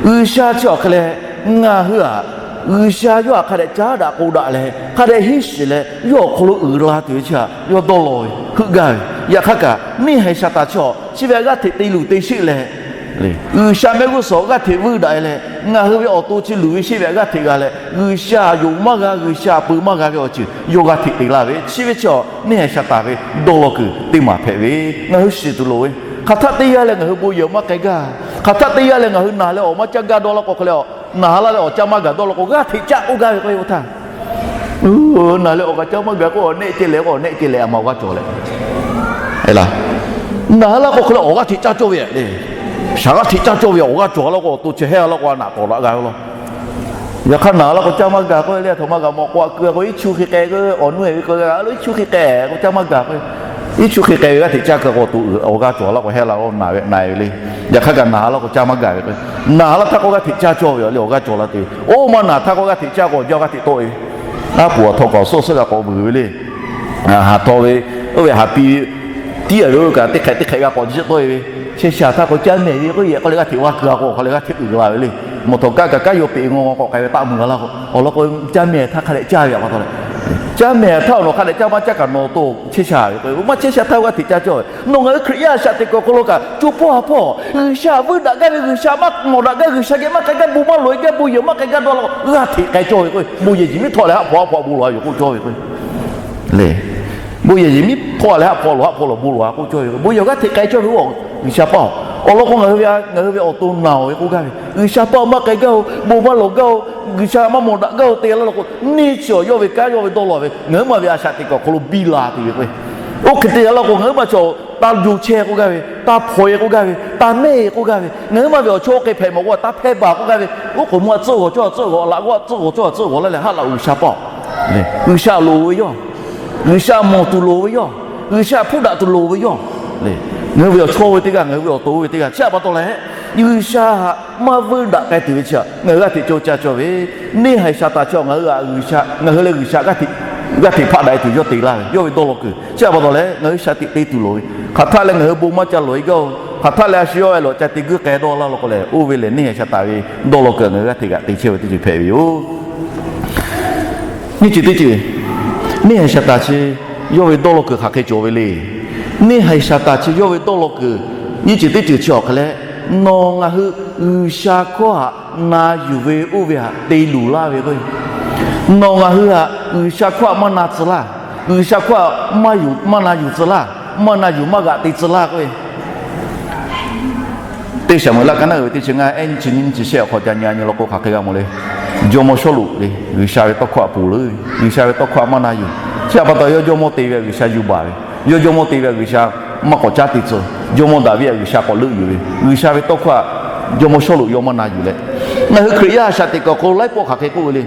G'uiˬsha chi awˬ hk'e leh ngaˬ hui htaꞈ G'uiˬsha yawˇ htaꞈ hk'a dehꞈ caˉ daꞈ k'oˍ daꞈ leh hk'a dehꞈ hiˉ shiˍ leh yawˇ awˬ hk'aw lo uiˍ la tuˬ ve chi htaꞈ yawˇ dawˇ law ve heuˆ gaˇ ve. Yaꞈ hk'aˇ kaꞈ neˇ haiˬ Saˍtanˍ chi awˬ chi ve g'aˇ hteꞈ te luˬ te sheˆ leh, G'uiˬsha mehˆ g'uˇ suhˍ g'aˇ hteꞈ vuiˇ daꞈ e leh ngaˬ hui ve awˬ to chi luˬ ve sheˆ ve g'aˇ hteꞈ g'a leh, G'uiˬsha yonˍ maˇ g'a, G'uiˬsha peuˬ maˇ g'a ve awˬ ceuˬ yawˇ g'aˇ hteꞈ te laˇ ve chi ve chi awˬ neˇ haiˬ Saˍtanˍ ve dawˇ law kuiˬ teˇ maˬ hpehꞈ ve. Ngaˬ hui shiˍ tuˬ loˍ ve, hk'aˬ htaˆ teˇ yanˇ leh ngaˬ hui bon yehˬ maˇ k'ai gaˇ. Hk'aˬ htaˆ teˇ yanˇ leh ngaˬ hui naˬ leh awˬ maˇ caˇ gaˇ dawˇ law k'o hk'e leh, naˬ ha laˇ leh awˬ caˇ maˇ gaˬ dawˇ law k'o g'aˇ hteꞈ caˇ k'oˆ gaˇ ve k'oˆ ve oˇ htaˇ, naˬ leh awˬ kaꞈ caˇ maˇ gaˬ k'o awˬ nehˆ ceh leh k'o awˬ nehˆ ceh leh a ma awˬ g'aˇ cawˬ leh, naˬ ha laˇ k'o hk'e leh awˬ g'aˇ hteꞈ caˇ cawˇ ve le. Shaˍ g'aˇ hteꞈ caˇ cawˇ ve awˬ g'aˇ cawˬ law k'o awˬ to chi hehˇ law k'o a naꞈ k'awꞈ daꞈ g'a ve law. Yaꞈ hk'aˇ naˬ ha laˇ k'o caˇ maˇ gaˬ k'oˆ ve le, a htoꞈ ma g'a mawˬ k'o a keu k'o iˉ chu hk'e k'ai k'o awˬ nuˇ e ve k'o g'a lo iˉ chu hk'e k'ai k'o caˇ maˇ gaˬ k'o, iˉ chu hk'e k'ai ve g'aˇ hteꞈ caˇ keu k'o awˬ g'aˇ cawˬ law k'o hehˇ la k'o na ve na e ve le. Yaꞈ hk'aˇ kaꞈ naˬ ha laˇ k'o caˇ maˇ gaˬ ve k'o, naˬ ha laˇ htaˇ k'o g'aˇ hteꞈ caˇ cawˇ ve le awˬ g'aˇ cawˬ la te ve. Oˇ ma naˬ htaˇ k'o g'aˇ hteꞈ caˇ k'o awˬ jaˇ g'aˇ hteꞈ tawˆ e ve. Aˉ poˍ awˬ htaw k'awꞈ suhˆ suhˆ g'a k'awꞈ vuiˬ ve le. Haꞈ htaw ve, oˇ ve haꞈ pi ve, Tiˉ a ve oˇ ve kaꞈ teˇ hk'ehꞈ teˇ hk'ehꞈ g'a k'awꞈ nyi sheˆ tawˆ e ve, chehˇ sha htaˇ k'o caˇ mehˍ ve k'oˆ yehˬ k'aw leh g'aˇ hteꞈ g'a keu a k'o hk'aw leh g'aˇ hteꞈ uiˍ la ve le. Mawˬ htawˍ kaˇ kaꞈ kaˉ yaw peꞈ ngaw ngaw k'awꞈ k'ai ve taˆ mui g'a laˇ k'o, awˬ lawn k'o caˇ mehˍ htaˇ hk'a dehꞈ caˇ ve a pa taw leh, caˇ mehˍ htaˇ awˬ nawˬ hk'a dehꞈ caˇ maˇ caˇ kaꞈ nawˬ to chehˇ sha ve k'o, maˇ chehˇ sha htaˇ g'aˇ hteꞈ caˇ cawˇ ve. Nawˬ ngaˬ hui Hkriꞈ yaˇ shaꞈ teꞈ kuiˬ awˬ hk'aw lo kaꞈ co hpawˇ ha hpawˇ G'uiˬsha vuiˇ daꞈ gaˇ ve, G'uiˬsha maˇ mawˬ daꞈ gaˇ, G'uiˬsha geh maˇ k'ai gaˇ, bon maˇ lawˬ e gaˇ, bon yehˬ maˇ k'ai gaˇ dawˇ la k'o, g'aˇ hteꞈ k'ai cawˇ ve k'o, bon yehˬ jiˬ miˉ htawˇ leh haˆ hpawˇ haˆ hpawˇ bon lawˬ a yoˬ k'oˆ cawˇ ve k'o, le. Bon yehˬ jiˬ miˉ htawˇ leh haˆ hpawˇ lawˬ haˆ hpawˇ lawˬ bon lawˬ a k'oˆ cawˇ ve k'o, bon yehˬ g'aˇ hteꞈ k'ai cawˇ ve, G'uiˬsha paˇ-oˬ. Awˬ lawn k'o ngaˬ hui ve, ngaˬ hui ve awˬ to naˬ-oˬ ve k'oˆ gaˇ ve, G'uiˬsha paˇ maˇ k'ai gaˇ-oˬ, bon maˇ lawˬ gaˇ-oˬ, G'uiˬsha maˇ mawˬ daꞈ gaˇ-oˬ te laˇ law k'o, neˇ chi awˬ yawˇ ve kanˉ yawˇ ve dawˇ law ve ngaˬ hui maˇ ve a shaꞈ teꞈ kuiˬ awˬ hk'aw lo biˇ la tuˬ ve k'o, oˇ hk'e te laˇ law k'o ngaˬ hui maˇ chi awˬ taˇ jo chehˇ k'oˆ gaˇ ve, taˇ hpaw e k'oˆ gaˇ ve, taˇ mehˇ e k'oˆ gaˇ ve, ngaˬ hui maˇ ve awˬ chawˇ hk'e hpehꞈ mawˬ k'o taˇ hpehˇ baˬ k'oˆ gaˇ ve, oˇ k'oˍ mvuh a tcuhˆ g'awˬ cawˇ a tcuhˆ g'awˬ, a laꞈ g'awˇ a tcuhˆ g'awˬ cawˇ a tcuhˆ g'awˬ laˇ leh haˆ laꞈ G'uiˬsha paˇ-oˬ. G'uiˬsha loˍ ve yawˇ, G'uiˬsha mawˬ tuˬ loˍ ve yawˇ, G'uiˬsha hpuˇ daꞈ tuˬ loˍ ve yawˇ. Ngaˬ hui ve awˬ chawˇ ve teˇ g'aˇ, ngaˬ hui ve awˬ to ve teˇ g'aˇ chi a pa taw leh, G'uiˬsha htaꞈ maˇ vuiˇ daꞈ k'ai tuˬ ve chi ngaˬ hui g'aˇ hteꞈ caˇ caˇ cawˇ ve, neˇ haiˬ Saˍtanˍ chi ngaˬ hui htaꞈ G'uiˬsha, ngaˬ hui leh G'uiˬsha g'aˇ hteꞈ hpaˆ daꞈ e tuˬ yawˇ te laˇ ve, yawˇ ve dawˇ law kuiˬ chi a pa taw leh ngaˬ hui shaꞈ teꞈ te tuˬ loˍ ve, hk'aˬ htaˇ leh ngaˬ hui bon maˇ ca lawˬ e gaˇ-oˬ, hk'aˬ htaˇ leh a shu yawˇ e lawˬ ca te guiˇ k'ai dawˇ laˇ law k'o leh, oˇ ve lehˬ neˇ haiˬ Saˍtanˍ ve dawˇ law kuiˬ ngaˬ hui g'aˇ hteꞈ g'aꞈ te chehˇ ve teˇ ceuˬ hpehꞈ ve yoˬ. Nyiˇ ceuˬ teˇ ceuˬ, neˇ haiˬ Saˍtanˍ chi yawˇ ve dawˇ law kuiˬ hk'aˬ hk'e cawˬ ve le. Neˇ haiˬ Saˍtanˍ chi yawˇ ve dawˇ law kuiˬ nyiˇ ceuˬ teˇ ceuˬ chi awˬ hk'aˬ leh, nawˬ ngaˬ hui G'uiˬsha hkawˇ htaꞈ na yuˬ ve oˇ ve htaꞈ te luˬ laˇ ve k'o, nawˬ ngaˬ hui htaꞈ G'uiˬsha hkawˇ htaꞈ maˇ na tcuh laˇ, G'uiˬsha hkawˇ htaꞈ maˇ yuˬ, maˇ na yuˬ tcuh laˇ, maˇ na yuˬ maˇ g'aꞈ te tcuh laˇ k'o, teˇ Saˍmo-eˍlaˆ ka naˉ uiˍ ve teˇ chi ngaˇ ehˉ nyiˇ chi nyiˇ nyiˇ chi shehˆ awˬ hk'aw ca nyi nyi law k'o hk'aˬ hk'e g'a mawˬ le. Jawˇmawˇ Sawˉluꞈ le, G'uiˬsha ve tawˇ hkawˇ htaꞈ ponˬ leuˉ, G'uiˬsha ve tawˇ hkawˇ htaꞈ maˇ na yuˬ. Chi a pa taw yawˇ jawˇmawˇ te ve G'uiˬsha yuˬ baˬ ve, yawˇ jawˇmawˇ te ve G'uiˬsha maˇ k'awꞈ caˉ te tcuh. Jawˇmawˇ Daˍviˆ htaꞈ G'uiˬsha k'awꞈ leuˆ yuˬ ve, G'uiˬsha ve tawˇ hkawˇ htaꞈ Jawˇmawˇ Sawˉluꞈ yawˇ maˇ na yuˬ leh, ngaˬ hui Hkriꞈ yaˇ shaꞈ teꞈ kuiˬ awˬ hk'aw lo laiˉ pawˆ hk'aˬ hk'e k'oˆ ve le.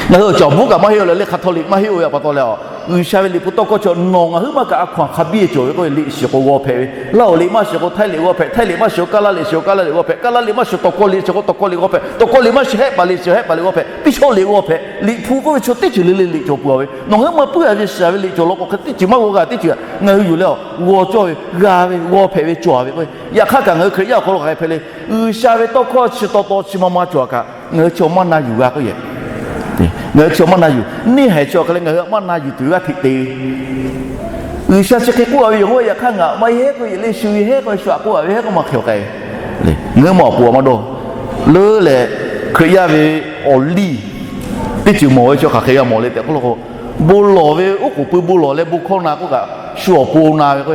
Ngaˬ hui awˬ cawˬ buˉ kaꞈ maˇ heˆ-oˬ leh, leh hk'aˬ htaw liꞈ maˇ heˆ-oˬ ve a pa taw leh, G'uiˬsha ve liꞈ hpu tawˇ hkawˇ chi nawˬ ngaˬ huiˉ maˇ kaꞈ a hkaw-anˬ hk'a biˇ cawˬ ve k'oˆ ve, liꞈ shiˍ k'o g'aw hpehꞈ ve, Laˇ-oˬ liꞈ maˇ shiˍ k'o Htaiˇ liꞈ g'aw hpehꞈ, Htaiˇ liꞈ maˇ shiˍ k'o Kaˇlaˇ liꞈ shiˍ k'o Kaˇlaˇ liꞈ g'aw hpehꞈ, Kaˇlaˇ liꞈ maˇ shiˍ tawˬ kaw liꞈ shiˍ k'o tawˬ kaw liꞈ g'aw hpehꞈ, tawˬ kaw liꞈ maˇ shiˍ Hehˆ paˍ liꞈ shiˍ Hehˆ paˍ liꞈ g'aw hpehꞈ, Piˇ shawˆ liꞈ g'aw hpehꞈ, liꞈ hpu k'oˆ ve chaw teˇ ceuˬ le le liꞈ cawˬ peuˬ-a ve, nawˬ ngaˬ huiˉ maˇ puiˉ-a ve shiˍ ve liꞈ cawˬ law k'o hk'e teˇ ceuˬ maˇ g'aw g'a teˇ ceuˬ ngaˬ hui yuˬ leh g'aw cawˇ ve, g'a ve, g'aw hpehꞈ ve cawˬ-a ve k'o, yaꞈ hk'aˇ kaꞈ ngaˬ hui Hkriꞈ yaˇ awˬ hk'aw lo hk'aˬ hk'e hpehꞈ le. G'uiˬsha ve tawˇ hkawˇ chi taw taw chi ma ma cawˬ-a kaꞈ ngaˬ hui chi maˇ na yuˬ g'a k'oˆ yehˬ. Ngaˬ hui chi maˇ na yuˬ, neˇ haiˬ chi awˬ hk'aˬ leh ngaˬ hui maˇ na yuˬ tuˬ g'aˇ hteꞈ te ve. G'uiˬsha chi hk'e k'oˆ-a ve yoˬ k'o, yaꞈ hk'aˇ ngaˬ maˇ heˆ k'oˆ yehˬ le, shu ve heˆ k'oˆ ve, shu aꞈ k'oˆ-a ve heˆ k'oˆ maˇ hk'e-a k'ai ve. Ngaˬ hui ma awˬ pon a maˇ dawˇ leuˉ leh, Hkriꞈ yaˇ ve awˬ liˇ teˇ ceuˬ mawˬ ve chi hk'aˬ hk'e g'a mawˬ le tehꞈ k'oˆ law k'o, bon lawˬ ve oˉ k'oˍ pui bon lawˬ leh bon hkawˇ na k'oˆ kaꞈ, shu awˬ pon na ve k'o,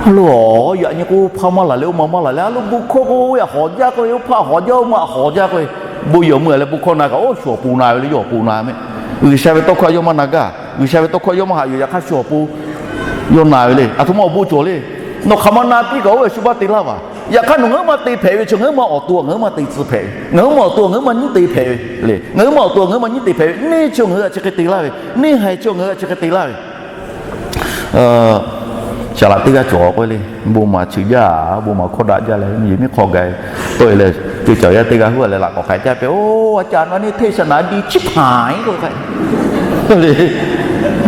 a lo, yaꞈ nyi k'o hpaˇ maˇ laˬ leh oˇ ma maˇ laˬ leh, a lo bon hkawˇ k'oˆ ve htaꞈ hawˍ jaˇ k'oˆ ve, oˇ hpaˆ hawˍ jaˇ oˇ ma hawˍ jaˇ k'oˆ ve, bon yehˬ awˬ meuˇ leh bon hkawˇ na kaꞈ, oˇ shu awˬ pon na ve le, yawˇ awˬ pon na mehˆ. G'uiˬsha ve tawˇ hkawˇ yawˇ maˇ na gaˇ, G'uiˬsha ve tawˇ hkawˇ yawˇ maˇ haꞈ yuˬ, yaꞈ hk'aˇ shu awˬ pon yawˇ na ve le. Aˬ htoꞈ ma awˬ bon cawˬ le. Nawˬ hk'aˬ ma na piˇ kaꞈ oˇ ve shu baˆ te laˇ vaˬ. Yaꞈ hk'aˇ nawˬ ngaˬ huiˉ maˇ te hpehꞈ ve chi ngaˬ huiˉ maˇ awˬ to ngaˬ huiˉ maˇ te tcuh hpehꞈ ve, ngaˬ huiˉ maˇ awˬ to ngaˬ huiˉ maˇ nyiˉ te hpehꞈ ve le. Ngaˬ huiˉ maˇ awˬ to ngaˬ huiˉ maˇ nyiˉ te hpehꞈ ve, neˇ chi ngaˬ hui htaꞈ chi hk'e te laˇ ve, neˇ haiˬ chi ngaˬ hui htaꞈ chi hk'e te laˇ ve. Saˍ laꞈ teˇ g'aˇ cawˬ k'oˆ le, bon maˍ cheuˬ jaˇ, bon maˍ hkawˇ daꞈ jaˇ leh, yehˬ miˉ hk'aw gaˬ tawˆ e leh, co cawˬ yaˇ teˇ g'aˇ huˉ leh laꞈ k'awꞈ hk'aiˍ caˇ pehˍ, oˇ, a caꞈ na neˇ hteˇ shaˍ naˍ diˇ chiˇ hpaˍ k'oˆ k'ai.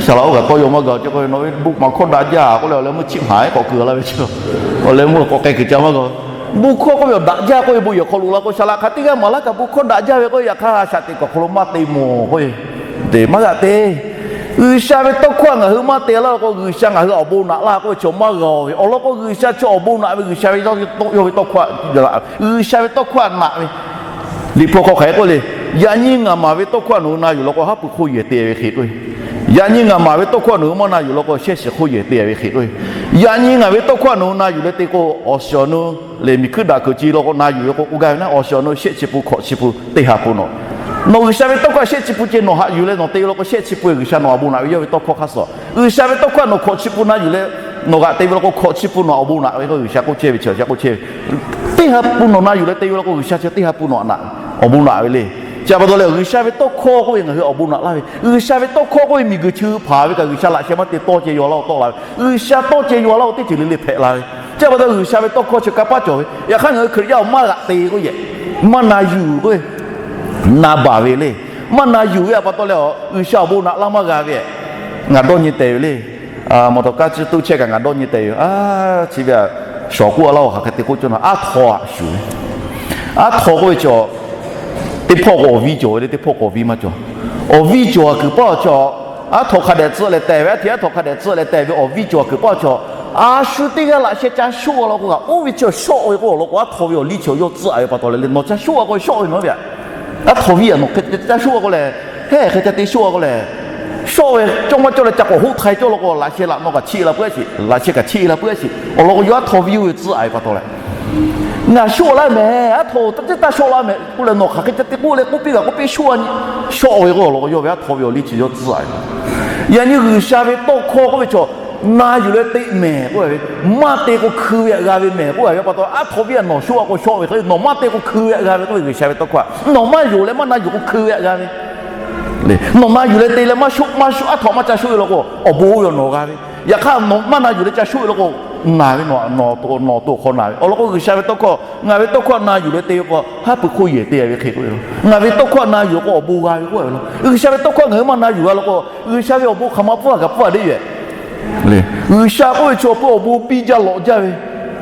Saˍ laꞈ oˇ kaꞈ tawˇ yaw maˇ gaˬ ce k'o, nawˬ ve bon maˍ hkawˇ daꞈ jaˇ k'oˆ leh, awˬ leh meuˇ chiˇ hpaˍ k'awꞈ keu laˇ ve chi, awˬ leh meuˇ k'awꞈ k'ai kuiˬ ca maˇ g'a. Bon hkawˇ k'oˆ ve awˬ daꞈ jaˇ k'oˆ ve bon yehˬ hk'aw lo la k'o, saˍ laꞈ hk'aˬ teˇ g'aˇ maˍ laˇ kaꞈ bon hkawˇ daꞈ jaˇ ve k'oˆ ve, yaꞈ hk'aˇ a shaꞈ teꞈ kuiˬ awˬ hk'aw lo maˇ te mawˬ k'oˆ ve, te maˇ g'aꞈ te. G'uiˬsha ve tawˇ hkawˇ ngaˬ hui maˇ te laˇ k'o, G'uiˬsha ngaˬ hui awˬ bon naꞈ laˇ k'oˆ ve chaw maˇ g'a ve. Awˬ lawn k'o, G'uiˬsha chaw awˬ bon naꞈ ve, G'uiˬsha ve yawˇ ve tawˇ hkawˇ, G'uiˬsha ve tawˇ hkawˇ htaꞈ naꞈ ve. Liꞈ hpu hk'aw hk'aˬ hk'e k'oˆ le, yaꞈ nyi ngaˬ maˍ ve tawˇ hkawˇ htaꞈ nawˬ hui na yuˬ law k'o, haˉ pui hk'oˆ yehˬ te ve hk'e k'oˆ ve. Yaꞈ nyi ngaˬ maˍ ve tawˇ hkawˇ htaꞈ nawˬ hui maˇ na yuˬ law k'o, shehˆ shiˍ hk'oˆ yehˬ te ve hk'e k'oˆ ve. Yaꞈ nyi ngaˬ ve tawˇ hkawˇ htaꞈ nawˬ hui na yuˬ leh te k'o, awˬ shiˍ awˬ nu lehˬ miˬ hkuiˉ daꞈ kuiˬ ce law k'o na yuˬ ve k'o, k'oˆ gaˇ ve naˉ, awˬ shiˍ awˬ nu shehˆ chi pui hkawꞈ chi pui teˇ ha pui nawꞈ. Nawˬ G'uiˬsha ve tawˇ hkawˇ shehˆ chi pui ce nawˬ haꞈ yuˬ leh nawˬ te ve law k'o, shehˆ chi pui G'uiˬsha nawˬ htaꞈ bon naꞈ ve, yawˇ ve tawˇ hkawˇ hk'aˇ suh. G'uiˬsha ve tawˇ hkawˇ htaꞈ nawˬ hkawꞈ chi pui na yuˬ leh nawˬ g'aꞈ te ve law k'o, hkawꞈ chi pui nawˬ htaꞈ awˬ bon naꞈ ve k'o, G'uiˬsha k'oˆ chehˇ ve chi G'uiˬsha k'oˆ chehˇ ve. Teˇ ha pui nawˬ na yuˬ leh te ve law k'o, G'uiˬsha chi teˇ ha pui nawˬ htaꞈ naꞈ, awˬ bon naꞈ ve le. Chi a pa taw leh G'uiˬsha ve tawˇ hkawˇ k'oˆ ve ngaˬ hui awˬ bon naꞈ laˇ ve, G'uiˬsha ve tawˇ hkawˇ k'oˆ ve miˬguiˬ chi hui hpanˍ ve kaꞈ G'uiˬsha laꞈ sheh maˇ te tawˇ ceh yaw laˇ-oˬ tawˆ la ve, G'uiˬsha tawˇ ceh yaw laˇ-oˬ teˇ ceuˬ le le hpehꞈ la ve. Chi a pa taw G'uiˬsha ve tawˇ hkawˇ chi kanˇ paˆ cawˬ ve, yaꞈ hk'aˇ ngaˬ hui Hkriꞈ yaˇ-oˬ maˇ g'aꞈ te k'oˆ yehˬ, maˇ na yuˬ k'oˆ ve, na baˬ ve le. Maˇ na yuˬ ve a pa taw leh, G'uiˬsha awˬ bon naꞈ laˇ maˇ g'a ve, ngaˬ dawˇ nyi tehꞈ ve le. Mawˬ tawˍ kaˇ ciˇ tuˇ chehˇ kaꞈ ngaˬ dawˇ nyi tehꞈ yoˬ. Chi ve a, shawˍ k'oˆ a laˇ-oˬ, hk'aˬ hk'e te k'oˆ cawˇ na, aˉ htaw a shuˍ ve. Aˉ htaw k'oˆ ve chaw, teˇ hpawˇ k'o awˬ viˉ cawˬ ve le, teˇ hpawˇ k'o awˬ viˉ maˇ cawˬ. Awˬ viˉ cawˬ a kuiˬ paˇ chaw, aˉ htaw hk'a dehꞈ tcuhˆ leh teh ve, aˉ htaw hk'a dehꞈ tcuhˆ leh teh ve awˬ viˉ cawˬ a kuiˬ paˇ chaw, a shu teˇ g'aˇ laꞈ sheh ca shoˆ a law k'o kaꞈ, oˇ ve chaw shawˆ ve k'o awˬ lawn k'o, aˉ htaw ve awˬ liˇ chaw yawˇ tcuhˆ a ve pa taw leh, nawˬ ca shoˆ a k'o shawˆ ve nawˬ ve a. Aˉ htaw viˉ a nawˬ hk'e ca shoˆ a k'o lehˬ, hehˉ hk'e ca te shoˆ a k'o lehˬ, shawˆ ve cawˇ maˇ cawˇ leh ca k'awꞈ hoˆ htaiˍ cawˇ law k'o, laꞈ sheh laꞈ naw kaꞈ chiˆ la puiˉ a sheˍ, laꞈ sheh kaꞈ chiˆ la puiˉ a sheˍ. Awˬ lawn k'o yawˇ aˉ htaw viˉ oˇ ve tcuhˆ a ve pa taw leh, ngaˬ shoˆ laˇ mehˍ, aˉ htaw teˇ taˇ shoˆ laˇ mehˍ k'oˆ leh, nawˬ hk'aˬ hk'e ca te k'oˆ leh k'oˆ piˇ kaꞈ k'oˆ piˇ shawˆ a nyi. Shawˆ ve k'o awˬ lawn k'o yawˇ ve aˉ htaw ve awˬ liˇ chi yawˇ tcuhˆ a ve. Yaꞈ nyi G'uiˬsha ve tawˇ hkawˇ k'oˆ ve chaw, na yuˬ leh te mehˍ k'oˆ a ve, maˇ te k'o hkui ve htaꞈ g'a ve mehˍ k'oˆ a ve pa taw, aˉ htaw viˉ a nawˬ shoˆ a k'o shawˆ ve k'o, nawˬ maˇ te k'o hkui ve htaꞈ g'a ve k'oˆ ve G'uiˬsha ve tawˇ hkawˇ a. Nawˬ maˇ yonˍ leh maˇ na yuˬ k'o hkui ve htaꞈ g'a ve. Nawˬ na yuˬ leh te leh maˇ shoˆ maˇ shoˆ, aˉ htaw maˇ ca shoˆ ve law k'o, awˬ bon oˇ ve awˬ nawˬ g'a ve. Yaꞈ hk'aˇ nawˬ maˇ na yuˬ leh ca shoˆ ve law k'o, naˬ ve, nawˬ awˬ to awˬ hk'aw naˬ ve. Awˬ lawn k'o G'uiˬsha ve tawˇ hkawˇ, ngaˬ ve tawˇ hkawˇ htaꞈ na yuˬ leh te ve k'o, haˉ pui hk'oˆ yehˬ te ve hk'e k'oˆ ve law. Ngaˬ ve tawˇ hkawˇ htaꞈ na yuˬ k'o awˬ bon g'a ve k'oˆ ve law. G'uiˬsha ve tawˇ hkawˇ ngaˬ hui maˇ na yuˬ g'a law k'o, G'uiˬsha ve awˬ bon hk'aˬ ma pfuhˇ a kaꞈ pfuhˇ a deˇ yoˬ. G'uiˬsha k'oˆ ve chaw pui awˬ bon biˇ jaˇ lawꞈ jaˇ ve.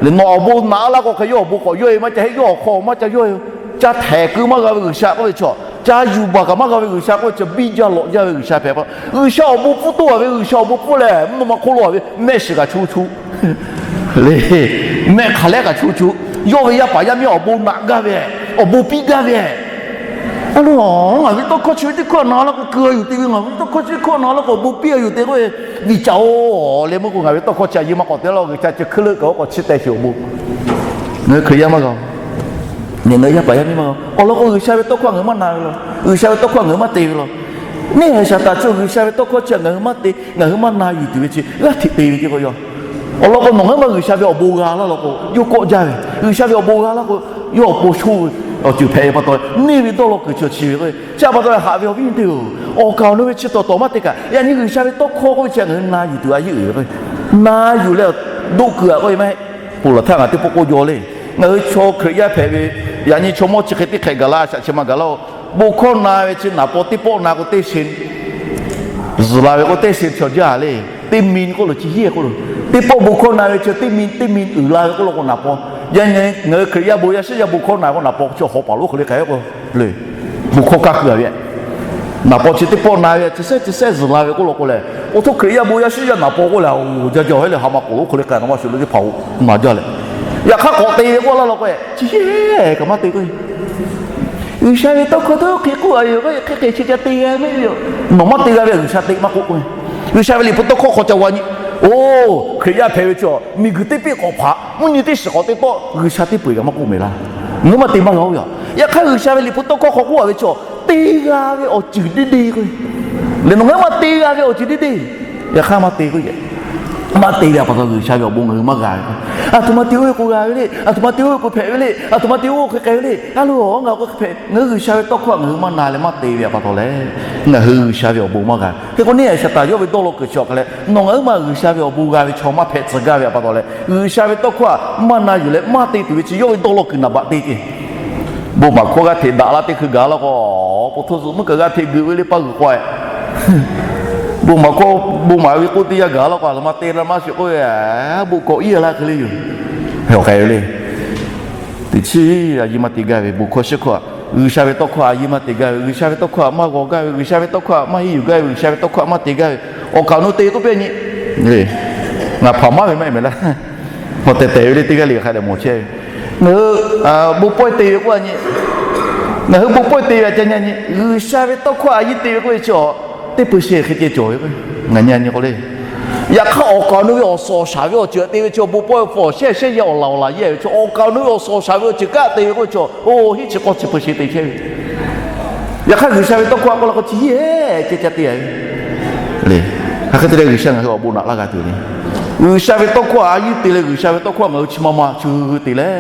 Nawˬ awˬ bon naꞈ laˇ k'o hk'e yawˇ awˬ bon k'awꞈ yawˇ e maˇ ca heˆ, yawˇ awˬ hk'aw maˇ ca yawˇ e. Ca htehˍ keu maˇ g'a ve G'uiˬsha k'oˆ ve chaw, ca yuˬ baˬ kaꞈ maˇ g'a ve G'uiˬsha k'oˆ ve chaw, biˇ jaˇ lawꞈ jaˇ ve G'uiˬsha hpehꞈ pa. G'uiˬsha awˬ bon pfuhˇ toˇ a ve, G'uiˬsha awˬ bon pfuhˇ leh mvuhˇ naw ma hk'oˆ lo a ve mehˆ shiˍ kaꞈ chu chu le, mehˆ hk'aˬ lehˉ kaꞈ chu chu, yawˇ ve yaˇ paˍ yaˇ miˇ awˬ bon naꞈ gaˇ ve, awˬ bon piˇ gaˇ ve. A lo, ngaˬ ve tawˇ hkawˇ chi ve teˇ hkawˇ na laˇ k'o keu a yuˬ te ve, ngaˬ ve tawˇ hkawˇ chi ve hkawˇ na laˇ k'o awˬ bon piˇ a yuˬ te k'oˆ ve, viꞈ caꞈ-oˬ leh meuˇ k'o ngaˬ ve tawˇ hkawˇ chi a yeˇ maˇ k'awꞈ te laˇ, G'uiˬsha chi hkui leuˆ kaꞈ oˇ k'awꞈ chiˇ teh sheˍ awˬ bon. Ngaˬ hui Hkriꞈ yaˇ maˇ g'a, ngaˬ hui yaˇ paˍ yaˇ miˇ maˇ g'a. Awˬ lawn k'o G'uiˬsha ve tawˇ hkawˇ ngaˬ hui maˇ na ve law, G'uiˬsha ve tawˇ hkawˇ ngaˬ hui maˇ te ve law. Neˇ haiˬ Saˍtanˍ chi G'uiˬsha ve tawˇ hkawˇ chi ngaˬ hui maˇ te, ngaˬ hui maˇ na yuˬ tuˬ ve chi g'aˇ hteꞈ te ve ce k'o yaw. Awˬ lawn k'o nawˬ ngaˬ hui maˇ G'uiˬsha ve awˬ bon g'a laˇ law k'o, yawˇ kawˆ jaˇ ve. G'uiˬsha ve awˬ bon g'a laˇ k'o, yawˇ awˬ pon sho ve awˬ ceuˬ hpehꞈ ve pa taw, neˇ ve dawˇ law kuiˬ chi chi ve k'o, chi a pa taw haꞈ ve awˬ viˉ nyi teˇ-oˬ, awˬ kaˍ awˬ nu ve chi tawˍ tawˍ maˇ te kaꞈ, yaꞈ nyi G'uiˬsha ve tawˇ hkawˇ k'oˆ ve chi ngaˬ hui na yuˬ tuˬ a yeˇ uiˍ ve k'o, na yuˬ leh doˆ keu a k'oˆ ve maˇ heˆ. Ponˬ laˬ htaˇ ngaˬ teˇ pawˆ k'oˆ jaw le. Ngaˬ hui chaw Hkriꞈ yaˇ hpehꞈ ve, yaꞈ nyi chaw mawˇ chi hk'e teˇ hk'ehꞈ gaˬ la a shaꞈ chi ma gaˬ laˇ-oˬ. Bon hkawˇ na ve chi naˍ paw teˇ pawˆ na k'o teˇ shen zuhˬ la ve k'o teˇ shen chaw jaˇ le. Teˇ min k'oˆ lo chi hiˉ k'oˆ lo, teˇ pawˆ bon hkawˇ na ve chi teˇ min teˇ min uiˍ la ve k'oˆ lo k'o naˍ paw. Yaꞈ nyi ngaˬ hui Hkriꞈ yaˇ bon yaˇ shiˉ yaˇ bon hkawˇ na ve k'o naˍ paw chi hawˍ paˍ lonˉ hk'aw le k'ai k'o le. Bon hkawˇ kaˇ keu a ve, naˍ paw chi teˇ pawˆ na ve chi sehˉ chi sehˉ zuhˬ la ve k'oˆ lo k'o lehˬ, awˬ htoꞈ Hkriꞈ yaˇ bon yaˇ shiˉ yaˇ naˍ paw k'oˆ lehˬ, oˬ jaˇ jaˇ hehˉ lehˬ ha ma k'oˍ lonˉ hk'aw le k'ai na maˇ shuˍ le teˇ hpaˍ-oˬ na jaˇ leh, yaꞈ hk'aˇ k'awꞈ te ve k'oˆ laˇ law k'o, chi hehˉ kaꞈ maˇ te k'o G'uiˬsha ve tawˇ hkawˇ htaꞈ hk'e k'oˆ a yoˬ, hk'e hk'e chi ca te g'a ve yoˬ. Nawˬ maˇ te g'a ve G'uiˬsha te maˇ k'oˆ k'o, G'uiˬsha ve liꞈ hpu tawˇ hkawˇ hk'aw ca g'a nyi. Oˬ, Hkriꞈ yaˇ hpehꞈ ve chaw miˬguiˬ teˇ peˆ k'awꞈ hpaꞈ, mvuhˇ nyi teˇ shiˍ k'awꞈ te tawˆ, G'uiˬsha teˇ peu-eˬ kaꞈ maˇ k'oˆ mehˍ laˇ. Ngaˬ hui maˇ te maˇ g'a-oˬ yaꞈ. Yaꞈ hk'aˇ G'uiˬsha ve liꞈ hpu tawˇ hkawˇ hk'aw k'oˆ a ve chaw, te g'a ve awˬ ceuˬ deˇ deˇ k'o, lehˬ nawˬ ngaˬ hui maˇ te g'a ve awˬ ceuˬ deˇ deˇ. Yaꞈ hk'aˇ maˇ te k'o yehˬ, maˇ te ve a pa taw G'uiˬsha ve awˬ bon ngaˬ hui maˇ g'a ve. Aˬ htoꞈ ma te oˇ ve k'o g'a ve le, aˬ htoꞈ ma te oˇ ve k'o hpehꞈ ve le, aˬ htoꞈ ma te oˇ ve k'o hk'e k'ai ve le. A lo, ngaˬ k'o hpehꞈ, ngaˬ hui G'uiˬsha ve tawˇ hkawˇ ngaˬ hui maˇ na leh maˇ te ve a pa taw lehˬ, ngaˬ hui G'uiˬsha ve awˬ bon maˇ g'a. Hk'e k'o neˇ haiˬ Saˍtanˍ yawˇ ve dawˇ law kuiˬ chi awˬ hk'a leh, nawˬ ngaˬ hui maˇ G'uiˬsha ve awˬ bon g'a ve chaw maˇ hpehꞈ tcuh gaˇ ve a pa taw leh, G'uiˬsha ve tawˇ hkawˇ htaꞈ maˇ na yuˬ leh maˇ te tuˬ ve chi yawˇ ve dawˇ law kuiˬ naˍ baꞈ te ce. Bon maˍ hkawˇ g'aˇ hteꞈ daꞈ laˇ teˇ hkui gaˬ laˇ k'o, awˬ po htoˇ zuhꞈ meuˇ kaꞈ g'aˇ hteꞈ geuꞈ ve le paˇ g'uiˬ k'awehꞈ. Bon maˍ hkawˇ, bon maˍ ve k'oˆ teˇ yanˇ gaˬ laˇ k'o, a htoꞈ ma te la maˇ shiˍ k'oˆ ve, bon k'awꞈ iˉ laˇ hk'e le yoˬ. Awˬ hk'e le, teˇ chi a yeˇ maˇ te gaˇ ve bon hkawˇ shiˉ hkawˇ, G'uiˬsha ve tawˇ hkawˇ a yeˇ maˇ te gaˇ ve, G'uiˬsha ve tawˇ hkawˇ htaꞈ maˇ g'aw gaˇ ve, G'uiˬsha ve tawˇ hkawˇ htaꞈ maˇ henˇ yuˬ gaˇ ve, G'uiˬsha ve tawˇ hkawˇ htaꞈ maˇ te gaˇ ve, awˬ kaˍ awˬ nu te k'oˆ pehˇ nyi. Ngaˬ hpaˍ maˇ ve maˇ heˆ mehˍ laˇ. Hk'aw tehˬ tehˬ ve le teˇ g'aˇ le hk'a dehꞈ mawˬ chehˇ ve. Ngaˬ hui bon pawehˇ te ve k'oˆ a nyi. Ngaˬ hui bon pawehˇ te ve a ca nyi a nyi, G'uiˬsha ve tawˇ hkawˇ a yeˇ te ve k'oˆ ve chi a, teˇ peu sheˍ hk'e ceh cawˬ ve k'o, ngaˬ nyi a nyi k'o le. Yaꞈ hk'aˇ awˬ kaˍ awˬ nu ve awˬ suhˍ awˬ shaˍ ve awˬ ceuˬ htaꞈ te ve chi bon pawehˇ ve hpawˇ shehˇ shehˇ yehˇ awˬ laˬ awˬ laˬ yehˇ ve chi awˬ kaˍ awˬ nu ve awˬ suhˍ awˬ shaˍ ve awˬ ceuˬ kaꞈ te ve k'oˆ ve chi, oˇ hiˉ chi k'awˇ chi peu sheˍ te chehˇ ve. Yaꞈ hk'aˇ G'uiˬsha ve tawˇ hkawˇ a k'oˆ la k'o chi hehˉ ceh ca te a ve le. Hk'aˬ hk'e te leh G'uiˬsha ngaˬ hui awˬ bon naꞈ laˇ g'a tuˬ le. G'uiˬsha ve tawˇ hkawˇ a yeˇ te leh G'uiˬsha ve tawˇ hkawˇ ngaˬ hui chi ma ma chi hui te leh,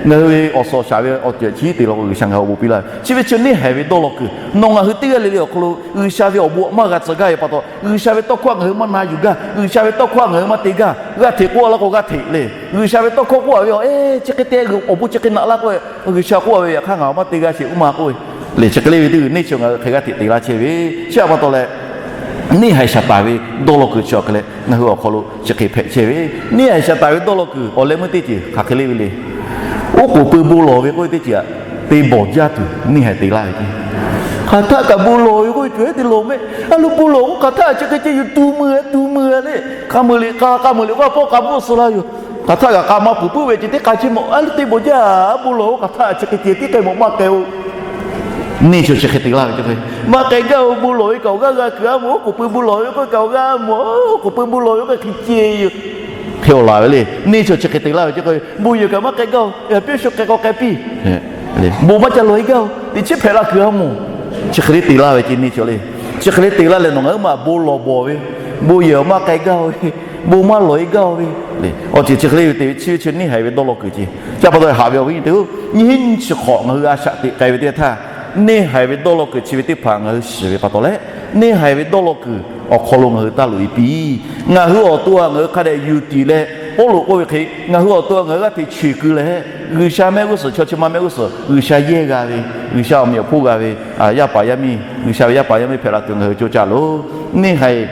ngaˬ hui ve awˬ suhˍ awˬ shaˍ ve awˬ ceuˬ chi te la k'o G'uiˬsha ngaˬ hui awˬ bon piˇ laˇ ve. Chi ve chi neˇ haiˬ ve dawˇ law kuiˬ nawˬ ngaˬ hui teˇ g'aˇ le le awˬ hk'aw lo G'uiˬsha ve awˬ bon maˇ g'a tcuh gaˇ ve pa taw, G'uiˬsha ve tawˇ hkawˇ ngaˬ hui maˇ na yuˬ gaˇ, G'uiˬsha ve tawˇ hkawˇ ngaˬ hui maˇ te gaˇ. G'aˇ hteꞈ k'oˆ laˇ k'o g'aˇ hteꞈ le. G'uiˬsha ve tawˇ hkawˇ k'oˆ a ve a, chi hk'e te awˬ bon chi hk'e naꞈ laˇ k'oˆ ve, G'uiˬsha k'oˆ a ve yaꞈ hk'aˇ ngaˬ maˇ te g'a sheˍ k'oˆ ma k'oˆ ve le. Chi hk'e le ve teˇ g'uiˬ neˇ chi ngaˬ hui hk'e g'aˇ hteꞈ te laˇ chehˇ ve chi a pa taw leh Neˇ haiˬ Saˍtanˍ ve dawˇ law kuiˬ chi awˬ hk'e leh ngaˬ hui awˬ hk'aw lo chi hk'e hpehꞈ chehˇ ve. Neˇ haiˬ Saˍtanˍ ve dawˇ law kuiˬ awˬ leh meuˇ teˇ ceuˬ hk'aˬ hk'e le ve le. Oˉ k'oˍ pui bon lawˬ ve k'oˆ ve teˇ ceuˬ aꞈ te bawˬ jaˇ tuˬ neˇ haiˬ te laˇ ve ceˇ. Hk'aˬ htaˆ kaꞈ bon lawˬ ve k'oˆ ve cawˬ ve te lawˬ mehˆ. A lo bon lawˬ k'o hk'aˬ htaˆ chi hk'e ceh yuˬ tuˬ meuˇ tuˬ meuˇ le. K'a meuˇ liꞈ k'a, k'a meuˇ liꞈ k'a, pawˆ k'a meuˇ suh laˇ yoˬ. Hk'aˬ htaˆ kaꞈ k'a maˇ peuˬ puiˉ ve ceh teˇ k'a chi mawˬ a lo te bawˬ jaˇ. Bon lawˬ k'o hk'aˬ htaˆ chi hk'e ceh teˇ k'ai mawˬ maˇ k'ai-o. Neˇ chi chi hk'e te laˇ ve ceˇ. Maˇ k'ai gaˇ-o. Bon lawˬ ve kaꞈ awˬ g'aˇ g'a kuiˬ a mawˬ. Oˉ k'oˍ pui bon lawˬ ve k'oˆ kaꞈ awˬ g'aˇ mawˬ. Oˉ k'oˍ pui bon lawˬ ve k'oˆ hk'e ceh yoˬ. Hk'e awˬ laˬ ve le. Neˇ chi chi hk'e te laˇ ve ceˇ. Bon yehˬ kaꞈ maˇ k'ai gaˇ-o. Piˇ shu k'ai k'aw k'ai piˇ. Bon maˇ ca lawˬ-e gaˇ-o. Teꞈ chiˉ hpehꞈ la kuiˬ a mawˬ. Chi hk'e le te laˇ ve ceˇ. Neˇ chi le. Chi hk'e le te laˇ leh nawˬ ngaˬ hui maˇ bon lawˬ bawˬ ve, bon yehˬ maˇ k'ai gaˇ-o ve, bon maˇ lawˬ-e gaˇ-o ve, awˬ ceuˬ chi hk'e le ve te ve chi ve chi neˇ haiˬ ve dawˇ law kuiˬ ceˇ. Chi pa taw haꞈ ve awˬ viˉ nyi teˇ-oˬ, nyiˇ hinˉ nyiˇ chi hk'awꞈ ngaˬ hui a shaꞈ teꞈ k'ai ve teˇ htaˇ, neˇ haiˬ ve dawˇ law kuiˬ chi ve teˇ hpaˍ ngaˬ hui shiˍ ve pa taw leh, neˇ haiˬ ve dawˇ law kuiˬ awˬ hk'aw lo ngaˬ hui taˇ loꞈ-e piˇ. Ngaˬ hui awˬ to a ngaˬ hui hk'a dehꞈ yuˬ tiˍ leh, Pawˇluꞈ k'oˆ ve hk'e, ngaˬ hui awˬ to a ngaˬ hui g'aˇ hteꞈ cheˬ keu leh, G'uiˬsha mehˆ g'uˇ suhˍ, chaw chi ma mehˆ g'uˇ suhˍ G'uiˬsha yehˇ g'a ve, G'uiˬsha awˬ meꞈ awˬ hponˇ g'a ve, yaˇ paˍ yaˇ miˇ, G'uiˬsha ve yaˇ paˍ yaˇ miˇ hpehꞈ la tuˬ ngaˬ hui coˇ caˇ loˬ. Neˇ haiˬ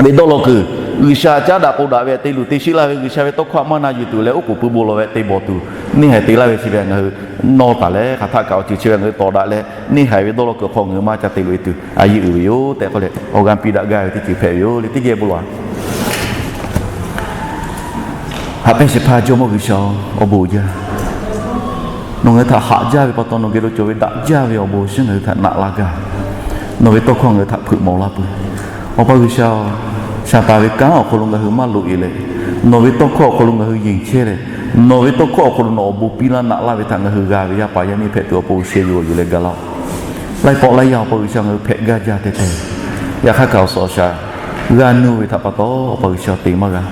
ve dawˇ law kuiˬ, G'uiˬsha caˉ daꞈ k'o daꞈ ve te luˬ te sheˆ laˇ ve G'uiˬsha ve tawˇ hkawˇ maˇ na yuˬ tuˬ leh oˉ k'oˍ pui bon lawˬ ve te bawˬ tuˬ, neˇ haiˬ te laˇ ve chi ve ngaˬ hui nawˇ taˍ leh hk'aˬ htaˆ kaꞈ awˬ ceuˬ chi ve ngaˬ hui tawˍ daꞈ leh, neˇ haiˬ ve dawˇ law kuiˬ hk'aw ngaˬ hui maˇ ca te loꞈ-e tuˬ a yeˇ uiˍ ve yoˬ tehꞈ k'oˆ leh awˬ g'aˇ piˇ daꞈ gaˇ ve teˇ ceuˬ hpehꞈ ve yoˬ le. Teˇ geh bon lawˬ-a. Haꞈ pehnˇ shehˍ hpaˇ Jawˇmawˇ G'uiˬsha-oˬ, awˬ bon uiˍ jaˇ. Nawˬ ngaˬ hui htaꞈ haꞈ jaˇ ve pa taw nawˬ geh lo cawˬ ve daꞈ jaˇ ve awˬ bon shinˉ ngaˬ hui htaꞈ naꞈ laˇ gaˇ. Nawˬ ve tawˇ hkawˇ ngaˬ hui htaꞈ hpeuꞈ mawˬ laˇ peuˬ. Awˬ pa G'uiˬsha-oˬ, Saˍtanˍ ve kanˉ awˬ hk'aw lo ngaˬ hui maˇ loꞈ-e leh, nawˬ ve tawˇ hkawˇ awˬ hk'aw lo ngaˬ hui yeˬ chehˇ leh, nawˬ ve tawˇ hkawˇ awˬ hk'aw lo nawˬ awˬ bon piˇ laˇ naꞈ laˇ ve htaꞈ ngaˬ hui g'a ve yaˇ paˍ yaˇ miˇ hpehꞈ tuˬ awˬ pon sheh yuˬ awˬ yuˬ leh gaˬ laˇ-oˆ. Laiˉ pawˆ laiˉ yaˇ awˬ pa G'uiˬsha ngaˬ hui hpehꞈ gaˇ jaˇ teh teh. Yaꞈ hk'aˇ kaꞈ awˬ suhˍ awˬ shaˍ g'a nuˇ ve htaꞈ pa taw, awˬ pa G'uiˬsha te maˇ g'a.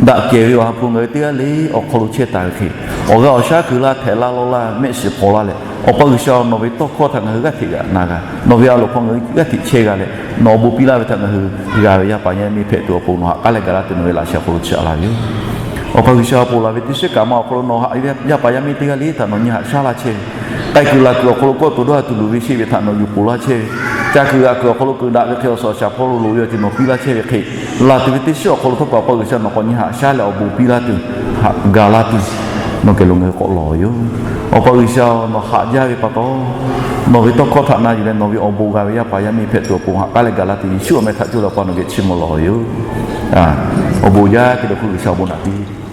Daꞈ kehˬ ve awˬ ha hpu ngaˬ hui teˇ g'aˇ le awˬ hk'aw lo chehˇ taˍ ve hk'e, awˬ g'aˇ awˬ shaˉ keu laˇ, hpehꞈ laˇ, lawˇ laˇ, mehˆ shiˍ hpaw laˇ leh, awˬ pa G'uiˬsha nawˬ ve tawˇ hkawˇ htaꞈ ngaˬ hui g'aˇ hteꞈ g'a na g'a, nawˬ ve a loˍ hk'aw ngaˬ hui g'aˇ hteꞈ chehˇ g'a leh, nawˬ awˬ bon piˇ laˇ ve htaꞈ ngaˬ hui g'a ve yaˇ paˍ yaˇ miˇ hpehꞈ tuˬ awˬ pon nawˬ haꞈ k'aˉ leh gaˬ laˇ tuˬ nawˬ ve laꞈ sheh awˬ hk'aw lo chi a laˇ ve yoˬ. Awˬ pa G'uiˬsha, ponˬ laˬ ve teˇ shiˉ kaꞈ ma awˬ hk'aw lo nawˬ haꞈ ve yaˇ paˍ yaˇ miˇ teˇ g'aˇ le htaꞈ nawˬ nyi haꞈ shaˉ laˇ chehˇ ve, k'ai kuiˬ laˬ kuiˬ awˬ hk'aw lo kawˆ to dawˇ ha tuˬ luˬ ve sheˆ ve htaꞈ nawˬ yuˬ ponˬ laˇ chehˇ ve, ca kuiˬ g'aꞈ kuiˬ awˬ hk'aw lo keu daꞈ ve hk'e awˬ suhˍ awˬ shaˍ hpawˇ lo loꞈ ve awˬ ceuˬ nawˬ piˇ laˇ chehˇ ve hk'e, laˬ tuˬ ve teˇ shiˉ awˬ hk'aw lo htawˇ kaꞈ awˬ pa G'uiˬsha nawˬ k'awꞈ nyi haꞈ shaˉ leh awˬ bon piˇ laˇ tuˬ, haꞈ gaˬ laˇ tuˬ, nawˬ geh lo ngaˬ hui k'awꞈ lawˬ ve yoˬ. Awˬ pa G'uiˬsha, nawˬ haꞈ jaˇ ve pa taw, nawˬ ve tawˇ hkawˇ htaꞈ na yuˬ leh nawˬ ve awˬ bon g'a ve yaˇ paˍ yaˇ miˇ hpehꞈ tuˬ awˬ pon haꞈ k'aˉ leh gaˬ laˇ tuˬ Yeˍsuˆ awˬ meh htaꞈ coˇ leh Awˬ pa nawˬ geh chiˇ mvuh lawˬ ve yoˬ. Awˬ bon jaˇ, hk'e te hpu G'uiˬsha awˬ bon naꞈ piˇ